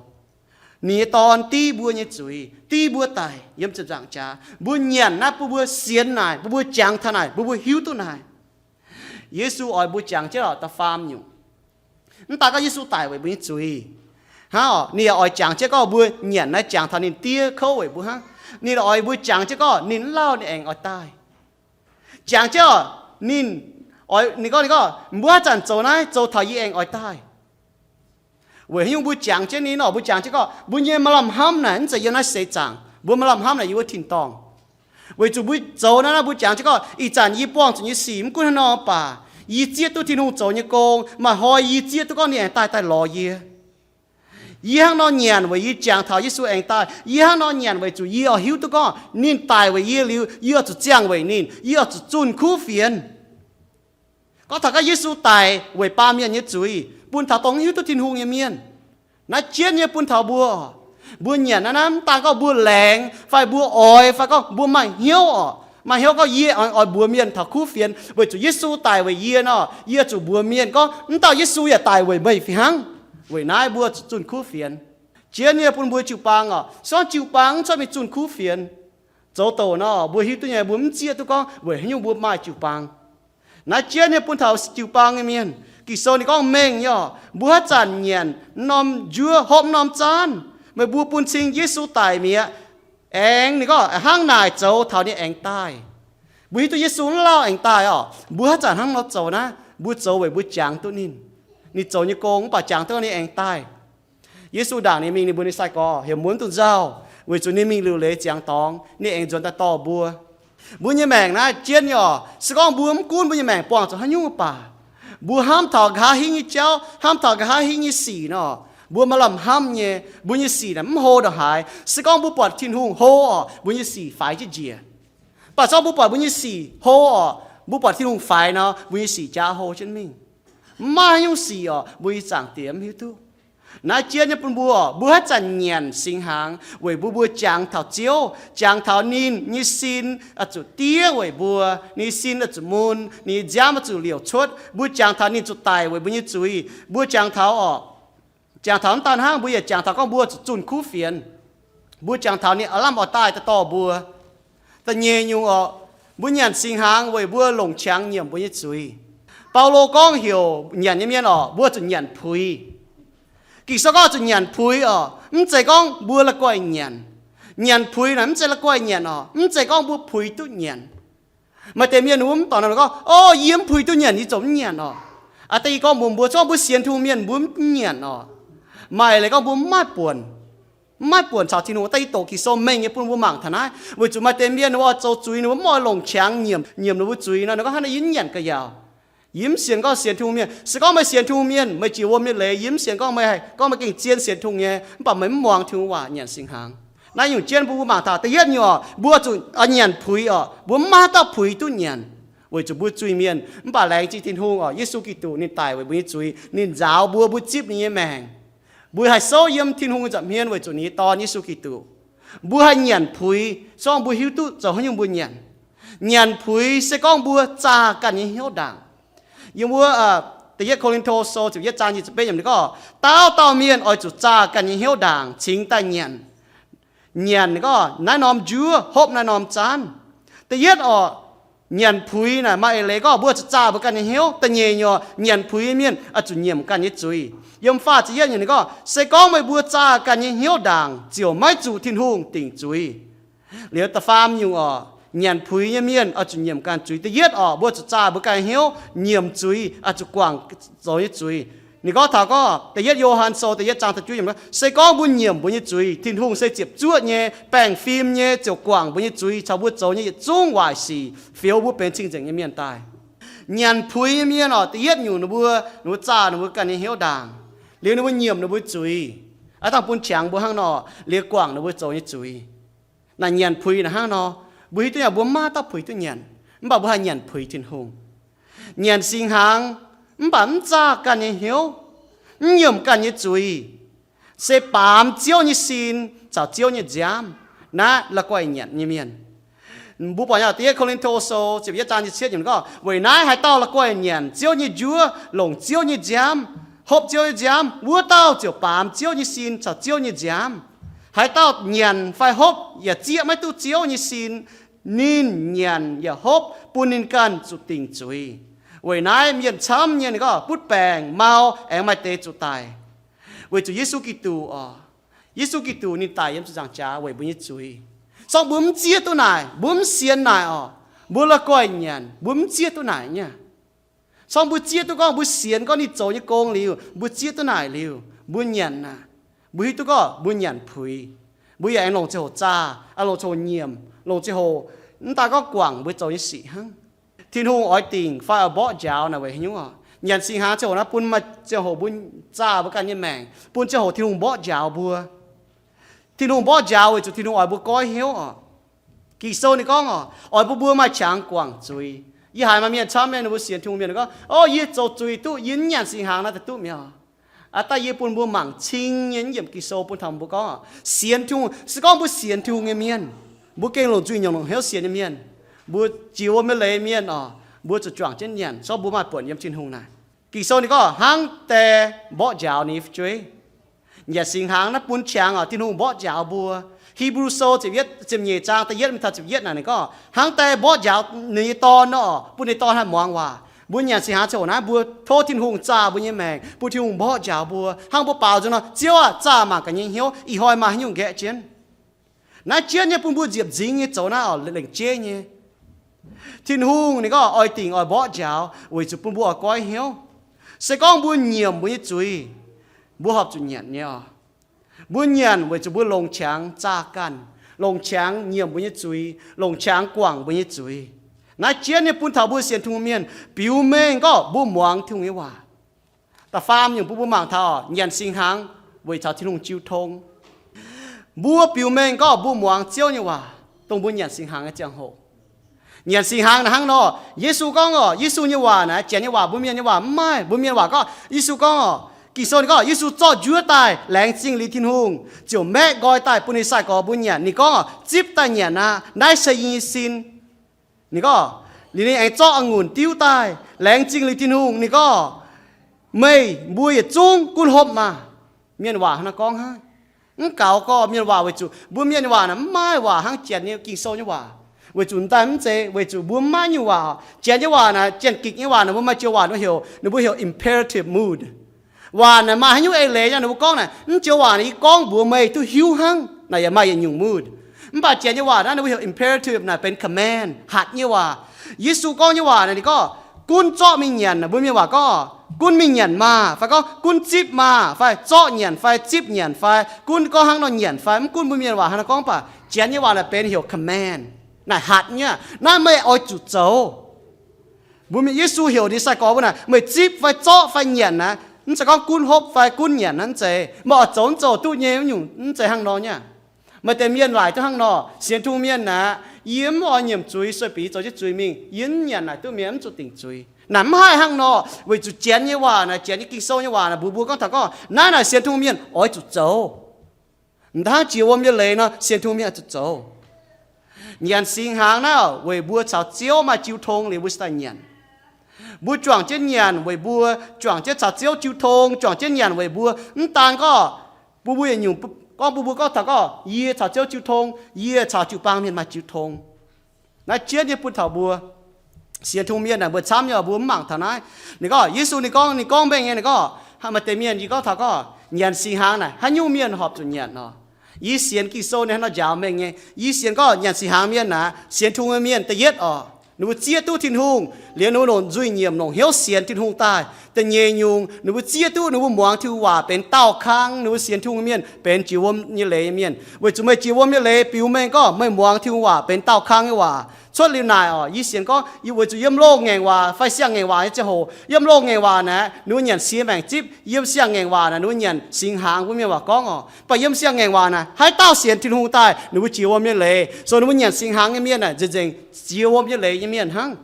Ninh nyei dorn diev mbuo nyei zuiz, diev mbuo daic yiem ziepc nzaangc jaax. Mbuo nyanc naaiv, bun mbuo sienx naaic, bun mbuo jangx taux naaic, bun mbuo hiuv duqv naaic. Yesu oix mbuo jangx jienv oc, da'faam nyungc. Mv daaih gorngv Yesu daic weic mbuo nyei zuiz hnangv oc, ninh yaac oix jangx jienv gorngv mbuo nyanc naaiv jangx taux ninh diev kouv weic mbuo hnangv. Ninh oix mbuo jangx jienv gorngv ninh mv lauh ninh aengx oix daaih. Jangx jienv oc, ninh, ninh gorngv, ninh gorngv, mbuo haaix zanc zoux naaiv? Zoux taux yie aengx oix daaih. Weic haaix nyungc mbuo jangx jienv ninh oc? Mbuo jangx jienv gorngv mbuo nyei maaih lamh hnamv naaic mv zeiz yiem naaiv seix zaangc. Mbuo maaih lamh hnamv naaic yiem wuov tin-dorngh. Weic zuqc mbuo zoux naaiv, naaiv mbuo jangx jienv gorngv ih zanc yie buangh zuqc nyei sic mv gunv haaix nor baac, yie zieqv duqv Tin-Hungh zoux nyei gong, maaih hnoi yie zieqv duqv gorngv ninh aengx daaih daaih lorz yie. Yie hnangv nor nyanc weic yie jangx taux Yesu aengx daaih. Yie hnangv nor nyanc weic zuqc yie oix hiuv duqv gorngv ninh daic weic yie liuz, yie oix zuqc ziangh weic ninh, yie oix zuqc zunh kuv fienx. Gorngv taux gorngv Yesu daic weic baamh mienh nyei zuiz, bun taux dongh mv hiuv duqv Tin-Hungh nyei mienh. Naaiv jienv nyei bun taux mbuo. Mbuo nyanc naaiv, naaiv mv daan gorngv mbuo laengz fai mbuo oix fai gorngv mbuo maaih hnyouv oc, maaih hnyouv gorngv yie oix, oix mbuox mienh taux kuv fienx weic zuqc Yesu daic weic yie nor, yie zuqc mbuox mienh gorngv mv dauh Yesu yaac daic weic meih fih hnangv. Weic naaiv mbuo zuqc zunh kuv fienx. Jienv nyei bun mbuo jiu-baang oc, se gorngv jiu-baang mv cuotv mingh zunh kuv fienx, zoux douc nor, mbuo hiuv duqv nyei, mbuo mv zieqv duqv gorngv weic haaix nyungc mbuo maaih jiu-baang. Naaiv jienv nyei bun taux jiu-baang nyei mienh. Ging-Sou ninh gorngv mengh nyei oc, mbuo haaix zanc nyanc norm njuov, hopv norm zaanv, meih mbuo bun cing Yesu daic mi'aqv. Aengx ninh gorngv hnangv naaic zoux taux ninh aengx daaih. Mbuo hiuv duqv Yesu mv lauh aengx daaih oc, mbuo haaix zanc hnangv nor zoux naaiv, mbuo zoux weic mbuo jangx duqv ninh. Ninh zoux nyei gong mv baac jangx duqv ninh aengx daaih. Yesu ndaangc ninh mingh, ninh mbuox ninh sai-gorx heuc mbuo mv dungx nzauh, weic zuqc ninh mingh liuc leiz ziangx dorngx, ninh aengx nzuonx daaih dorh mbuo. Mbuo nyei maengc naaiv jienv nyei oc, se gorngv mbuo mv gunv mbuo nyei maengc buangh zuqc haaix nyungc baac, mbuo hnamv taux nqa'haav hingv nyei jauv, hnamv taux nqa'haav hingv nyei sic nor, mbuo maaih lamh hnamv nyei, mbuo nyei sic naaic mv hlo ndongc haaix. Se gorngv mbuo buatc Tin-Hungh hlo oc, mbuo nyei sic faix jienv njiec. Mv baac se gorngv mbuo buatc mbuo nyei sic hlo oc, mbuo buatc Tin-Hungh faix nor, mbuo nyei sic jaav hlo jienv mingh. Mv maaih haaix nyungc sic oc, mbuo nyei Zaangc Diex mv hiuv duqv. Naaiv jienv nyei bun mbuo oc, mbuo haaix zanc nyanc singx hnaangx weic mbuo, mbuo jangx taux Ziouv, jangx taux ninh nyei sin oix zuqc diev weic mbuo, ninh nyei sin oix zuqc mun, ninh nyei nziaamv oix zuqc liouc cuotv. Mbuo jangx taux ninh zuqc daic weic mbuo nyei zuiz. Mbuo jangx taux oc, jangx taux mv daan hnangv, mbuo yaac jangx taux gorngv mbuo zuqc zunh kuv fienx. Mbuo jangx taux ninh aav lamh oix daaih daaih dorh mbuo. Da'nyeic nyungc orqc, mbuo nyanc singx hnaangx weic mbuo longc qangx nyiemc mbuo nyei zuiz. Baulo gorngv heuc nyanc nyei mienh orqc, mbuo zuqc nyanc puix. Ging-Sou gorngv zuqc nyanc puix orqc, mv zeiz gorngv mbuo la'guaih nyanc. Nyanc puix naaic mv zeiz la'guaih nyanc orqc, mv zeiz gorngv mbuo puix duqv nyanc. Maaih deix mienh wuov mv dorngc nor gorngv, o, yie mv puix duqv nyanc, yie ziouc mv nyanc orqc. Aa, da'yietv gorngv mbuox mbuo, gorngv mbuo sienx Tin-Hungh mienh mbuo mv nyanc orqc. Maaih leiz gorngv mbuo mv maaih buonc, mv maaih buonc caux Tin-Hungh. Da'yietv doqc Ging-Sou mengh nyei bun mbuo mangc taux naaiv, weic zuqc maaih deix mienh wuov oix zoux zuiz, ninh mbuo mv oix longc qangx nyiemc, nyiemc ninh mbuo zuiz nor, ninh gorngv hnangv naaiv yie mv nyanc ga'yaauc. Yie mv sienx gorngv sienx Tin-Hungh mienh. Se gorngv meih sienx Tin-Hungh mienh, meih jiex wuom nyei leiz, yie mv sienx gorngv meih, gorngv meih gengh zien sienx Tin-Hungh nyei, mv baac meih mv muangx Tin-Hungh waac nyanc singx hnaangx. Naaiv nyungc jienv mbuo, mbuo mangc taux da'yietv nyungc orqc, mbuo zuqc nyanc puix orqc, mbuo mv maaih dauh puix duqv nyanc, weic zuqc mbuo zuiz-mienh. Mv baac laengz zingh Tin-Hungh orqc, Yesu Giduc ninh daic weic mbuo nyei zuiz, ninh nzaaux mbuo, mbuo zipv ninh nyei maengc. Mbuo haih souv yiem Tin-Hungh nza'hmien weic zuqc ninh nyei Dorn, Yesu Giduc. Mbuo haih nyanc puix, se gorngv mbuo hiuv duqv zoux haaix nyungc mbuo nyanc. Nyanc puix se gorngv mbuo zaah ganh nyei hnyouv ndaangc. Yiem wuov Da'yietv Ko^lin^to Sou ziepc yietv zaang nyic ziepc betv yiemc ninh gorngv, dauh dauh mienh oix zuqc zaah ganh nyei hnyouv ndaangc cingx daaih nyanc. Nyanc gorngv naaiv norm njuov, hopv naaiv norm zaanv. Da'yietv orqc, nyanc puix naaic maaih eix leiz gorngv mbuo zuqc zaah mbuo ganh nyei hnyouv. Da'nyeic nyungc, nyanc puix nyei mienh oix zuqc nyiemc ganh nyei zuiz. Yiem faah ziepc yietv nyungc ninh gorngv, se gorngv meih mbuo zaah ganh nyei hnyouv ndaangc, ziouc maiv zuqc Tin-Hungh dingc zuiz. Liuz da'faam nyungc orqc, nyanc puix nyei mienh oix zuqc nyiemc ganh zuiz. Da'yietv orqc, mbuo zuqc zaah mbuo ganh nyei hnyouv, nyiemc zuiz, oix zuqc guangc zoux nyei zuiz. Ninh gorngv taux gorngv, Da'yietv Yo^han Sou da'yietv zaang da'juov yiemc, se gorngv mbuo nyiemc mbuo nyei zuiz, Tin-Hungh se ziepc zuoqv nyei, baengh fim nyei, ziouc guangc mbuo nyei zuiz caux mbuo zoux nyei yietc zungv waaic sic, fioux mbuo benx cing-nzengc nyei mienh daaih. Nyanc puix nyei mienh orqc, da'yietv nyungc ninh mbuo, ninh mbuo zaah ninh mbuo ganh nyei hnyouv ndaangc. Liuz ninh mbuo nyiemc ninh mbuo zuiz. Aav dangh bun qangx mbuo hnangv nor, liuz guangc ninh mbuo zoux nyei zuiz. Naaic nyanc puix naaic hnangv nor, mbuo hiuv duqv nyanc, mbuo maiv dauh puix duqv nyanc, mv baac mbuo haih nyanc puix Tin-Hungh. Nyanc singx hnaangx, mv baac mv zaah ganh nyei hnyouv, mv nyiemc ganh nyei zuiz, se baamz Ziouv nyei sin caux Ziouv nyei nziaamv. Naaiv la'guaih nyanc nyei mienh. Mbuo buatc nyei Da'yietv Ko^lin^to Sou ziepc yietv zaang nyic ziepc cietv yiemc gorngv, weic naaiv haaix dauh la'guaih nyanc Ziouv nyei njuov, longc Ziouv nyei nziaamv, hopv Ziouv nyei nziaamv, wuov dauh ziouc baamz Ziouv nyei sin caux Ziouv nyei nziaamv. Haaix dauh nyanc fai hopv yaac zieqv maiv duqv Ziouv nyei sin, ninh nyanc yaac hopv bun ninh ganh zuqc dingc zuiz. Weic naaiv mienh camv nyei ninh gorngv butv baengc, mau, aengx maaih deix zuqc daic. Weic zuqc Yesu Giduc orqc, Yesu Giduc ninh daic yiem ziepc nzaangc jaax weic mbuo nyei zuiz. Sorng mbuo mv zieqv duqv naaic, mbuo mv sienx naaic orqc, mbuo la'guaih nyanc, mbuo mv zieqv duqv naaic nyei. Sorng mbuo zieqv duqv gorngv mbuo sienx gorngv ninh zoux nyei gong liuz, mbuo zieqv duqv naaic liuz, mbuo nyanc aqv. Mbuo hiuv duqv gorngv mbuo nyanc puix. Mbuo yaac aengx longc ziangh hoc zaah, longc ziangh hoc nyiemc, longc ziangh hoc mv daaih gorngv guangc mbuo zoux nyei sic hnangv. Tin-Hungh oix dingc fai oix mborqv njaaux naaic weic haaix nyungc orqc? Nyanc singx hnaangx ziangh hoc naaiv bun maaih ziangh hoc mbuo zaah mbuo ganh nyei maengc, bun ziangh hoc Tin-Hungh mborqv njaaux mbuo. Tin-Hungh mborqv njaaux weic zuqc Tin-Hungh oix mbuo goiv hnyouv orqc. Ging-Sou ninh gorngv orqc, oix bun mbuo maaih qangx guangc zuiz. Yie haiz maaih mienh camv mienh ninh mbuo sienx Tin-Hungh mienh gorngv, o, yie zoux zuiz duqv, yie mv nyanc singx hnaangx naaiv daaih duqv mi'aqv. Aa, daaih yie bun mbuo mangc cing nyei yiemc Ging-Sou bun taux mbuo gorngv orqc, sienx Tin-Hungh, se gorngv mbuo sienx Tin-Hungh nyei mienh, mbuo gengh longc nzuih nyungc longc hnyouv sienx nyei mienh, mbuo jiex wuom nyei leiz mienh orqc, mbuo zuqc juangc jienv nyanc, se gorngv mbuo maaih buonc yiem Tin-Hungh naaic. Ging-Sou ninh gorngv hnangv die mborqv njaaux ninh nyei fu'jueiv. Nyanc singx hnaangx naaiv bun qangx orqc, Tin-Hungh mborqv njaaux mbuo. Hipv^lu Sou ziepc nyeic zaang da'yietv mingh taux ziepc yietv naaic ninh gorngv hnangv die mborqv njaaux ninh nyei dorn nor orqc, bun ninh nyei dorn haih muangx waac. Mbuo nyanc singx hnaangx ziangh hoc naaiv mbuo tov Tin-Hungh zaah mbuo nyei maengc, bun Tin-Hungh mborqv njaaux mbuo. Hnangv mbuo baaux nzung nor, Ziouv aah! Zaah mangc gaax nyei hnyouv, ih hnoi maaih haaix nyungc nqaeqv jienv. Naaiv jienv nyei bun mbuo nziepc nzingx nyei zoux naaiv orqc, lengc jeiv nyei. Tin-Hungh ninh gorngv oix dingc oix mborqv njaaux weic zuqc bun mbuo oix goiv hnyouv. Se gorngv mbuo nyiemc mbuo nyei zuiz, mbuo horpc zuqc nyanc nyei orqc. Mbuo nyanc weic zuqc mbuo longc qangx zaah ganh, longc qangx nyiemc mbuo nyei zuiz, longc qangx guangc mbuo nyei zuiz. Naaiv jienv nyei bun taux mbuo sienx Tin-Hungh mienh biux mengh gorngv mbuo muangx Tin-Hungh nyei waac. Da'faam nyungc bun mbuo mangc taux nyanc singx hnaangx weic taux Tin-Hungh jiu tong. Mbuo biux mengh gorngv mbuo muangx Ziouv nyei waac, dongh mbuo nyanc singx hnaangx nyei ziangh hoc. Nyanc singx hnaangx naaiv hnangv nor, Yesu gorngv orqc, Yesu nyei waac naaiv, janx nyei waac, mbuo mienh nyei waac mv maaih. Mbuo mienh waac gorngv, Yesu gorngv orqc, Ging-Sou ninh gorngv Yesu zorqv njuov daaih, laengz zingh liuz Tin-Hungh, ziouc maeqv nqoi daaih bun ninh sai-gorx mbuo nyanc. Ninh gorngv orqc, zipv daaih nyanc aqv. Naaiv se yie nyei sin. Ninh gorngv, liuz ninh aengx zorqv a'ngunc diuv daaih, laengz zingh liuz Tin-Hungh. Ninh gorngv, meih mbuo yietc zungv gunv hopv maah! Mienh waac hnangv naaiv gorngv hnangv. Mv gaux gorngv mienh waac weic zuqc mbuo mienh waac naaic mv maaih waac hnangv janx nyei Ging-Sou nyei waac. Weic zuqc daaih mv zeiz weic zuqc mbuo mv maaih nyungc waac. Janx nyei waac naaic, Janx-Gikc nyei waac naaic, mbuo maaih joux waac ninh mbuo heuc, ninh mbuo heuc imperative mood. Waac naaic maaih haaix nyungc eix leiz nyei, ninh mbuo gorngv naaic, mv joux waac naaic yie gorngv mbuox meih duqv hiuv hnangv. Naaic yaac maaih yietc nyungc mood. Mv baac Janx nyei waac naaiv ninh mbuo heuc imperative naaic benx command, hatc nyei waac. Yesu gorngv nyei waac naaic ninh gorngv, gunv zorqv mingh nyanc. Mbuo mienh waac gorngv, gunv mingh nyanc maah, fai gorngv gunv zipv maah, fai zorqv nyanc fai zipv nyanc fai gunv gorngv hnangv nor nyanc fai mv gunv, mbuo mienh waac hnangv nor gorngv. Mv baac Janx nyei waac naaic benx heuc command, naaic hatc nyei. Naaiv meih oix zuqc zoux. Mbuo mienh, Yesu heuc ninh sai-gorx mbuo naaic, meih zipv fai zorqv fai nyanc naaic, mv zeiz gorngv gunv hopv fai gunv nyanc naaiv, mv zeiz. Meih oix zoux mv zoux duqv nyei nyungc, mv zeiz hnangv nor nyei. Maaih deix mienh laaic duqv hnangv nor, sienx Tin-Hungh mienh naaic, yie mv oix nyiemc zuiz, sueih bieqc zoux jienv zuiz mingh, yie mv nyanc naaic duqv mienh mv zuqc dingc zuiz. Naaic mv haih hnangv nor, weic zuqc Janx nyei waac naaic, Janx nyei Ging-Sou nyei waac naaic mbuox mbuo gorngv taux gorngv naaiv naaic sienx Tin-Hungh mienh oix zuqc zoux. Mv dangv jiex wuom nyei leiz nor, sienx Tin-Hungh mienh oix zuqc zoux. Nyanc singx hnaangx naaiv weic mbuo caux Ziouv maaih jiu tong liuz mbuo cingx daaih nyanc. Mbuo juangc jienv nyanc weic mbuo, juangc jienv caux Ziouv jiu tong, juangc jienv nyanc weic mbuo. Mv daan gorngv bun mbuo yietc nyungc, gorngv bun mbuo gorngv taux gorngv yie caux Ziouv jiu tong, yie caux jiu-baang mienh maaih jiu tong. Naaiv jienv nyei bun taux mbuo sienx Tin-Hungh mienh naaic, mbuo camv nyei, mbuo mv mangc taux naaiv. Ninh gorngv, Yesu ninh gorngv, ninh gorngv mengh nyei, ninh gorngv, maaih deix mienh yie gorngv taux gorngv nyanc singx hnaangx naaic haaix nyungc mienh horpc zuqc nyanc nor? Yie sienx Ging-Sou ninh hnangv nor njaaux mengh nyei. Yie sienx gorngv nyanc singx hnaangx mienh naaic, sienx Tin-Hungh nyei mienh da'yietv oc, ninh mbuo zieqv duqv Tin-Hungh liuz, ninh mbuo longc nzuih nyiemc longc hnyouv sienx Tin-Hungh daaih. Da'nyeic nyungc, ninh mbuo zieqv duqv ninh mbuo muangx Tin-Hungh waac benx daauh kang, ninh mbuo sienx Tin-Hungh nyei mienh benx jiex wuom nyei leiz nyei mienh. Weic zuqc meih jiex wuom nyei leiz biux mengh gorngv meih muangx Tin-Hungh waac benx daauh kang nyei waac. Cuotv liuz naaic oc, yie sienx gorngv weic zuqc yiem loh ngaengc waac fai siang-ngaengc waac nyei ziangh hoc, yiem loh ngaengc waac naaic ninh mbuo nyanc siex maengc zipv, yiem siang-ngaengc waac naaic ninh mbuo nyanc singx hnaangx, mbuo mienh waac gorngv oc. Mv baac yiem siang-ngaengc waac naaic haaix dauh sienx Tin-Hungh daaih, ninh mbuo jiex wuom nyei leiz. So ninh mbuo nyanc singx hnaangx nyei mienh naaic nzengc-nzengc jiex wuom nyei leiz nyei mienh hnangv.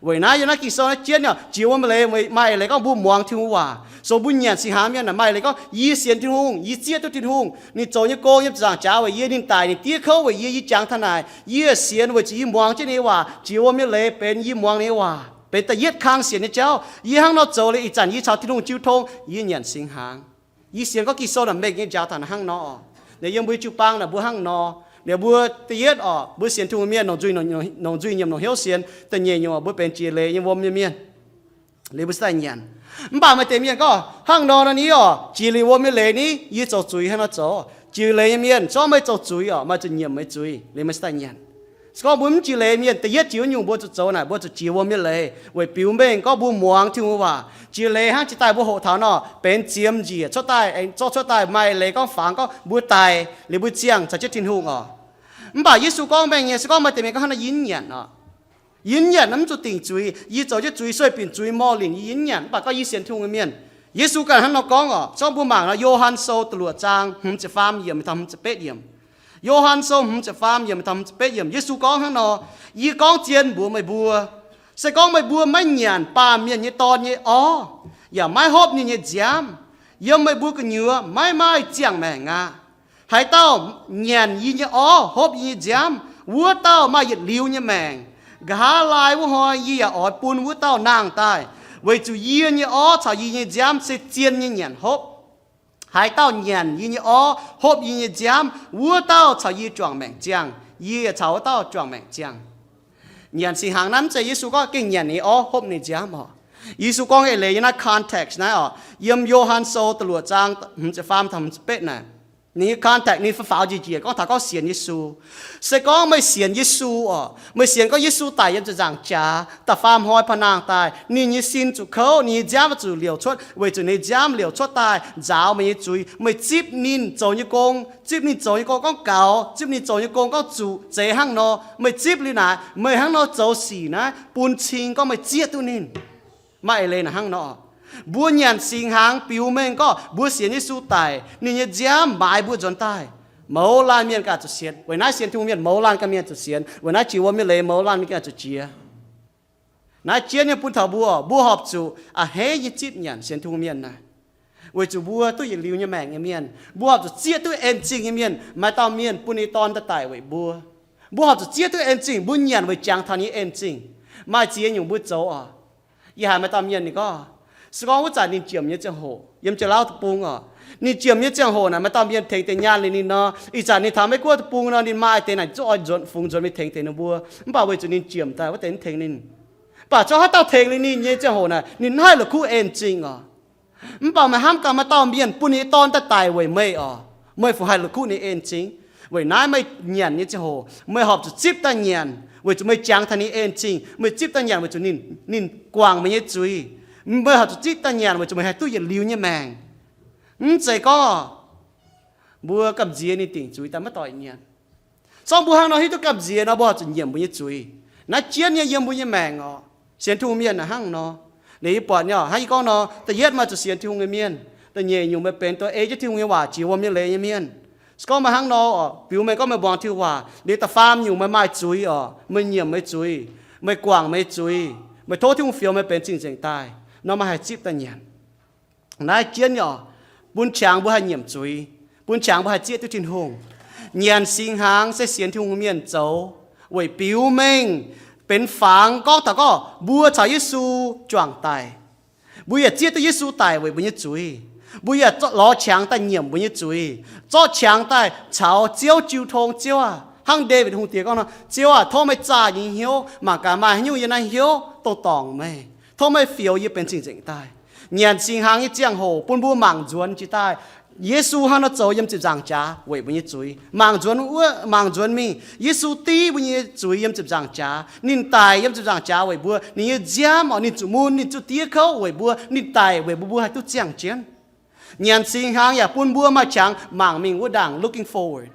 Weic naaiv yiem naaiv Ging-Sou naaiv jienv nyei, jiex wuom nyei leiz maaih eix leiz gorngv mbuo muangx Tin-Hungh waac. So mbuo nyanc singx hnaangx mienh naaic maaih eix leiz gorngv yie sienx Tin-Hungh, yie zieqv duqv Tin-Hungh, ninh zoux nyei gong yiem zaangc jaax weic yie, ninh daic ninh diev kouv weic yie, yie jangx taux naaic, yie sienx weic zuqc yie muangx jienv ninh nyei waac. Jiex wuom nyei leiz benx yie muangx ninh nyei waac benx da'yietv kang sienx nyei jauv. Yie hnangv nor zoux liuz, ih zanc yie caux Tin-Hungh jiu tong, yie nyanc singx hnaangx. Yie sienx gorngv Ging-Sou naaic mengh nyei njaaux taux naaiv hnangv nor. Naaic yiem mbuo jiu-baang naaic mbuo hnangv nor. Naaic mbuo da'yietv oc, mbuo sienx Tin-Hungh mienh longc nzuih, longc nzuih nyiemc longc hnyouv sienx. Da'nyeic nyungc oc, mbuo benx jiex leiz nyei wuom nyei mienh. Liuz mbuo cingx daaih nyanc. Mv baac maaih deix mienh gorngv hnangv nor nor ni oc, jiex liuz wuom nyei leiz ni, yie zoux zuiz hnangv nor zoux. Jiex leiz nyei mienh, se gorngv meih zoux zuiz oc, meih zuqc nyiemc meih zuiz liuz meih cingx daaih nyanc. Se gorngv mbuo mv jiex leiz nyei mienh, da'yietv jiex wuov nyungc mbuo zuqc zoux naaic, mbuo zuqc jiex wuom nyei leiz weic biux mengh gorngv mbuo muangx Tin-Hungh waac. Jiex leiz hnangv jiex daaih mbuo hoqc taux nor, benx ziemx njiec cuotv daaih, aengx zorqv cuotv daaih maaih eix leiz gorngv fangx gorngv mbuo daic liuz mbuo ziangh caux jienv Tin-Hungh oc. Mv baac Yesu gorngv mengh nyei, se gorngv maaih deix mienh gorngv hnangv nor, yie mv nyanc oc. Yie mv nyanc, mv zuqc dingc zuiz. Yie zoux jienv zuiz, sueih binc zuiz, morh linc, yie mv nyanc. Mv baac gorngv yie sienx Tin-Hungh nyei mienh, Yesu ganh hnangv nor gorngv oc. Se gorngv mbuo mangc nor, Yo^han Sou da'luoqc zaang hmz ziepc faam yiemc taux hmz ziepc betv yiemc. Yo^han Sou hmz ziepc faam yiemc taux hmz ziepc betv yiemc, Yesu gorngv hnangv nor, Yie gorngv zien mbuox meih mbuo, se gorngv meih mbuo maiv nyanc Baamh Mienh nyei Dorn nyei orv, yaac maiv hopv ninh nyei nziaamv, yiem meih mbuo gu'nyuoz maiv maaih ziangh maengc aqv. Haaix dauh nyanc yie nyei orv, hopv yie nyei nziaamv, wuov dauh maaih yietc liuz nyei maengc. Nqa'haav laai wuov hnoi yie yaac oix bun wuov dauh nangh daaih, weic zuqc yie nyei orv caux yie nyei nziaamv se zien nyei nyanc hopv. Haaix dauh nyanc yie nyei orv, hopv yie nyei nziaamv, wuov dauh caux yie juangc maengc ziangh, yie yaac caux wuov dauh juangc maengc ziangh. Nyanc singx hnaangx naaiv mv zeiz Yesu gorngv gengh nyanc ninh orv hopv ninh nziaamv oc. Yesu gorngv eix leiz yiem naaiv context naaiv oc, yiem Yo^han Sou da'luoqc zaang hmz ziepc faam taux hmz ziepc betv naaic, ninh nyei context ninh faaux njiec njiec gorngv taux gorngv sienx Yesu. Se gorngv meih sienx Yesu oc, meih sienx gorngv Yesu daic yiem ziepc nzaangc jaax, da'faam hnoi pa'nangh daaih, ninh nyei sin zuqc kouv, ninh nyei nziaamv zuqc liouc cuotv, weic zuqc ninh nyei nziaamv liouc cuotv daaih nzaaux meih nyei zuiz. Meih zipv ninh zoux nyei gong, zipv ninh zoux nyei gong gorngv gaux, zipv ninh zoux nyei gong gorngv zuqc, zeiz hnangv nor. Meih zipv liuz naaic, meih hnangv nor zoux sic naaiv bun cing gorngv meih zieqv duqv ninh. Maaih eix leiz naaic hnangv nor. Mbuo nyanc singx hnaangx biux mengh gorngv mbuo sienx Yesu daic, ninh nyei nziaamv maaiz mbuo nzuonx daaih. Mouz laanh mienh ganh zuqc sienx. Weic naaiv sienx Tin-Hungh mienh mouz laanh ganh mienh zuqc sienx. Weic naaiv jiex wuom nyei leiz mouz laanh mienh ganh zuqc jiex. Naaiv jienv nyei bun taux mbuo, mbuo horpc zuqc a'hneiv nyei zipv nyanc sienx Tin-Hungh mienh naaic. Weic zuqc mbuo duqv yietc liuz nyei maengc nyei mienh, mbuo horpc zuqc zieqv duqv en zingh nyei mienh. Maaih dauh mienh bun ninh dorn daaih daic weic mbuo. Mbuo horpc zuqc zieqv duqv en zingh, mbuo nyanc weic jangx taux ninh en zingh. Maaih ziex nyungc mbuo zoux oc. Yie haiz maaih dauh mienh ninh gorngv, se gorngv wuov zanc ninh jiemc nyei ziangh hoc yiem Janx-Lauv deic-bung oc, Ninh jiemh nyei ziangh hoc naaic maaih dauh mienh tengx deix nyaanh liuz ninh nor, ih zanc ninh taux Meiv Guoqv deic-bung nor, ninh maaih deix naaic zungv oix nzuonx fungx nzuonx mingh tengx deix ninh mbuo. Mv baac weic zuqc ninh jiemh daaih wuov deix mv tengx ninh. Mv baac zungv haaix dauh tengx liuz ninh nyei ziangh hoc naaic, ninh mv haih la'kuqv en zingh oc. Mv baac meih hnamv gaax, maaih dauh mienh bun ninh nyei Dorn daaih daic weic meih oc. Meih fungc haih la'kuqv ninh en zingh? Weic naaiv meih nyanc nyei ziangh hoc, meih horpc zuqc zipv daaih nyanc weic zuqc meih jangx taux ninh en zingh. Meih zipv daaih nyanc weic zuqc ninh, ninh guangc meih nyei zuiz. Meih horpc zuqc zipv daaih nyanc weic zuqc meih haih duqv yietc liuz nyei maengc. Mv zeiz gorngv mbuo gamh nziex ninh dingc zuiz daaih maiv dorh nyanc. Se gorngv mbuo hnangv nor hiuv duqv gamh nziex nor, mbuo horpc zuqc nyiemc mbuo nyei zuiz. Naaiv jienv nyei yiem mbuo nyei maengc oc. Sienx Tin-Hungh mienh naaic hnangv nor. Liuz yie buatc nyei oc, hnangv yie gorngv nor, da'yietv maaih zuqc sienx Tin-Hungh nyei mienh, da'nyeic nyungc meih benx douz-ei jienv Tin-Hungh nyei waac jiex wuom nyei leiz nyei mienh. Se gorngv meih hnangv nor oc, biux mengh gorngv meih muangx Tin-Hungh waac, liuz da'faam nyungc meih maaih zuiz oc, meih nyiemc meih zuiz, meih guangc meih zuiz, meih tov Tin-Hungh fioux meih benx cing-nzengc daaih, nor meih haih zipv daaih nyanc. Naaiv jienv nyei oc, bun qangx mbuo haih nyiemc zuiz, bun qangx mbuo haih zieqv duqv Tin-Hungh. Nyanc singx hnaangx se sienx Tin-Hungh mienh zoux, weic biux mengh benx fangx gorngv taux gorngv mbuo caux Yesu juangc daic. Mbuo yaac zieqv duqv Yesu daic weic mbuo nyei zuiz. Mbuo yaac zorqv lorz qangx daaih nyiemc mbuo nyei zuiz, zorqv qangx daaih caux Ziouv jiu tong. Ziouv aah, hnangv Ndaawitv Hungh Diex gorngv nor, Ziouv aah, tov meih zaah yie nyei hnyouv, mangc gaax maaih haaix nyungc yiem naaiv hnyouv dongh dorngc meih. Tov meih fioux yie benx cing-nzengc daaih. Nyanc singx hnaangx nyei ziangh hoc bun mbuo mangc nzuonx jiex daaih Yesu hnangv nor zoux yiem ziepc nzaangc jaax weic mbuo nyei zuiz. Mangc nzuonx wuov, mangc nzuonx mingh, Yesu div mbuo nyei zuiz yiem ziepc nzaangc jaax. Ninh daic yiem ziepc nzaangc jaax weic mbuo. Ninh nyei nziaamv oc, ninh zuqc mun, ninh zuqc diev kouv weic mbuo. Ninh daic weic mbuo, mbuo haih duqv ziangh jienv. Nyanc singx hnaangx yaac bun mbuo maaih qangx mangc mingh wuov ndaangc, looking forward.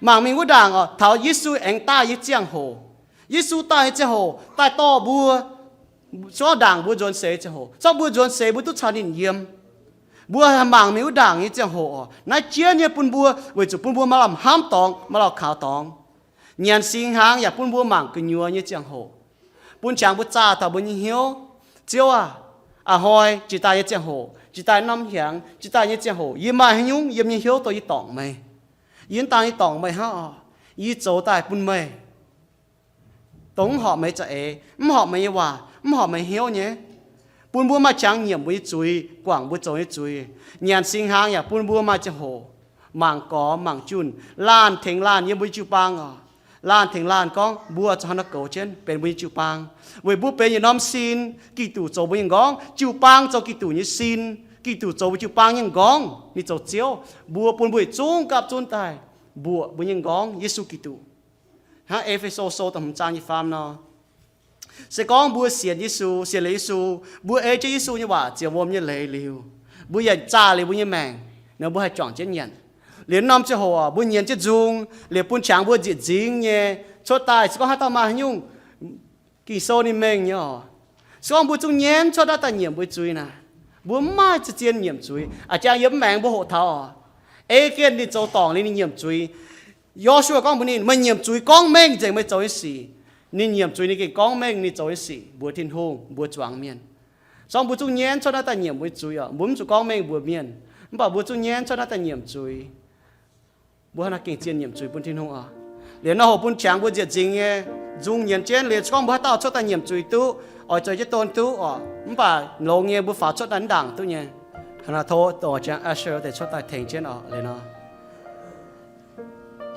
Mangc mingh wuov ndaangc oc, taux Yesu aengx daaih nyei ziangh hoc. Yesu daaih nyei ziangh hoc daaih dorh mbuo, zorqv ndaangc mbuo nzuonx seix ziangh hoc, zorqv mbuo nzuonx seix mbuo duqv caux ninh yiem. Mbuo haih mangc mingh wuov ndaangc nyei ziangh hoc oc, naaiv jienv nyei bun mbuo, weic zuqc bun mbuo maaih lamh hnamv dorngx, maaih lamh kaux dorngx. Nyanc singx hnaangx yaac bun mbuo mangc gu'nyuoz nyei ziangh hoc, bun qangx mbuo zaah taux mbuo nyei hnyouv. Ziouv aah, a'hnoi jiex daaih nyei ziangh hoc, jiex daaih norm hnyangx, jiex daaih nyei ziangh hoc, yie maaih haaix nyungc yiem nyei hnyouv dongh yie dorngc meih? Yie mv daan yie dorngc meih hnangv oc. Yie zoux daaih bun meih, dongh mv horpc meih za'eix, mv horpc meih nyei waac, mv horpc meih hnyouv nyei. Bun mbuo maaih qangx nyiemc mbuo nyei zuiz, guangc mbuo zoux nyei zuiz. Nyanc singx hnaangx yaac bun mbuo maaih ziangh hoc mangc gormx mangc junh, laanh tengx laanh yiem mbuo nyei jiu-baang oc. Laanh tengx laanh gorngv mbuo zuqc hnangv nor goux jienv benx mbuo nyei jiu-baang, weic mbuo benx yietc norm sin. Giduc zoux mbuo nyei m'nqorngv, jiu-baang zoux Giduc nyei sin. Giduc zoux mbuo jiu-baang nyei m'nqorngv, ninh zoux Ziouv. Mbuo bun mbuo yietc zungv gapv zunv daaih mbuoqc mbuo nyei m'nqorngv, Yesu Giduc. Hnangv E^fe^so Sou da'hmz zaang nyei faam nor, se gorngv mbuo sienx Yesu, sienx liuz Yesu, mbuo ei jienv Yesu nyei waac ziec wuom nyei leiz liuz, mbuo yaac zaah liuz mbuo nyei maengc, nor mbuo haih juangc jienv nyanc. Liuz norm ziangh hoc mbuo nyienz jienv nzung, liuz bun qangx mbuo nzieqc nzingx nyei cuotv daaih. Se gorngv haaix dauh maaih haaix nyungc Ging-Sou ninh mengh nyei oc, se gorngv mbuo zungv nyienz cuotv naaiv daaih nyiemc mbuo zuiz naaic, mbuo mv maaih zien nyiemc zuiz. A'jang yiem mv maengx mbuo hoqc taux oc, ei gengh ninh zoux dorngc liuz ninh nyiemc zuiz. Yo^su^waa gorngv mbuox ninh, meih nyiemc zuiz gorngv mengh nzengc meih zoux nyei sic. Ninh nyiemc zuiz ninh gengh gorngv mengh ninh zoux nyei sic mbuox Tin-Hungh, mbuox zuangx mienh. Se gorngv mbuo zungv nyienz cuotv naaiv daaih nyiemc mbuo zuiz oc, mbuo mv zuqc gorngv mengh mbuox mienh, mv baac mbuo zungv nyienz cuotv naaiv daaih nyiemc zuiz, mbuo hnangv naaiv gengh zien nyiemc zuiz bun Tin-Hungh oc. Liuz nor hoc bun qangx mbuo nzieqc nzingx nyei nzung nyienz jienv. Liuz se gorngv mbuo haaix dauh cuotv daaih nyiemc zuiz duqv, oix zoux jienv don duqv oc, mv baac longx nyei mbuo faaux cuotv daaih mv ndaangc duqv nyei. Hnangv naaiv tov dorh jienv usher deix cuotv daaih tengx jienv oc. Liuz nor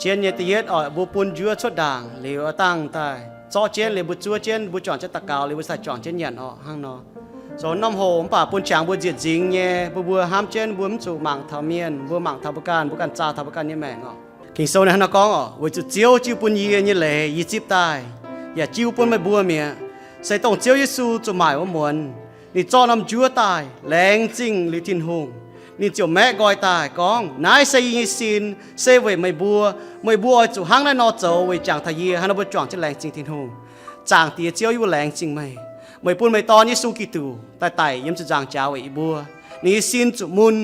jienv nyei da'yietv oc, mbuo bun njuov cuotv ndaangc liuz dangh daaih zorqv jienv liuz mbuo zuov jienv, mbuo juangc jienv daux gaux liuz mbuo cingx daaih juangc jienv nyanc oc. Hnangv nor zoux norm hoc mv baac bun qangx mbuo nzieqc nzingx nyei, mbuo mbuo hnamv jienv mbuo mv zuqc mangc taux mienh, mbuo mangc taux mbuo ganh, mbuo ganh zaah taux mbuo ganh nyei maengc oc. Ging-Sou ninh hnangv nor gorngv oc, weic zuqc Ziouv jiu bun yie nyei leiz yie zipv daaih, yaac jiu bun meih mbuo mi'aqv. Se dongh Ziouv Yesu zuqc maaic wuov muonz, ninh zorqv norm njuov daaih laengz zingh liuz Tin-Hungh, ninh ziouc maeqv nqoi daaih gorngv, naaiv se yie nyei sin, se weic meih mbuo. Meih mbuo oix zuqc hnangv naaiv nor zoux weic jangx taux yie. Hnangv nor mbuo juangc jienv laengz zingh Tin-Hungh. Zaangc Diex Ziouv, yie mbuo laengz zingh meih, meih bun meih Dorn Yesu Giduc daaih daic yiem ziepc nzaangc jaax weic yie mbuo. Ninh nyei sin zuqc mun,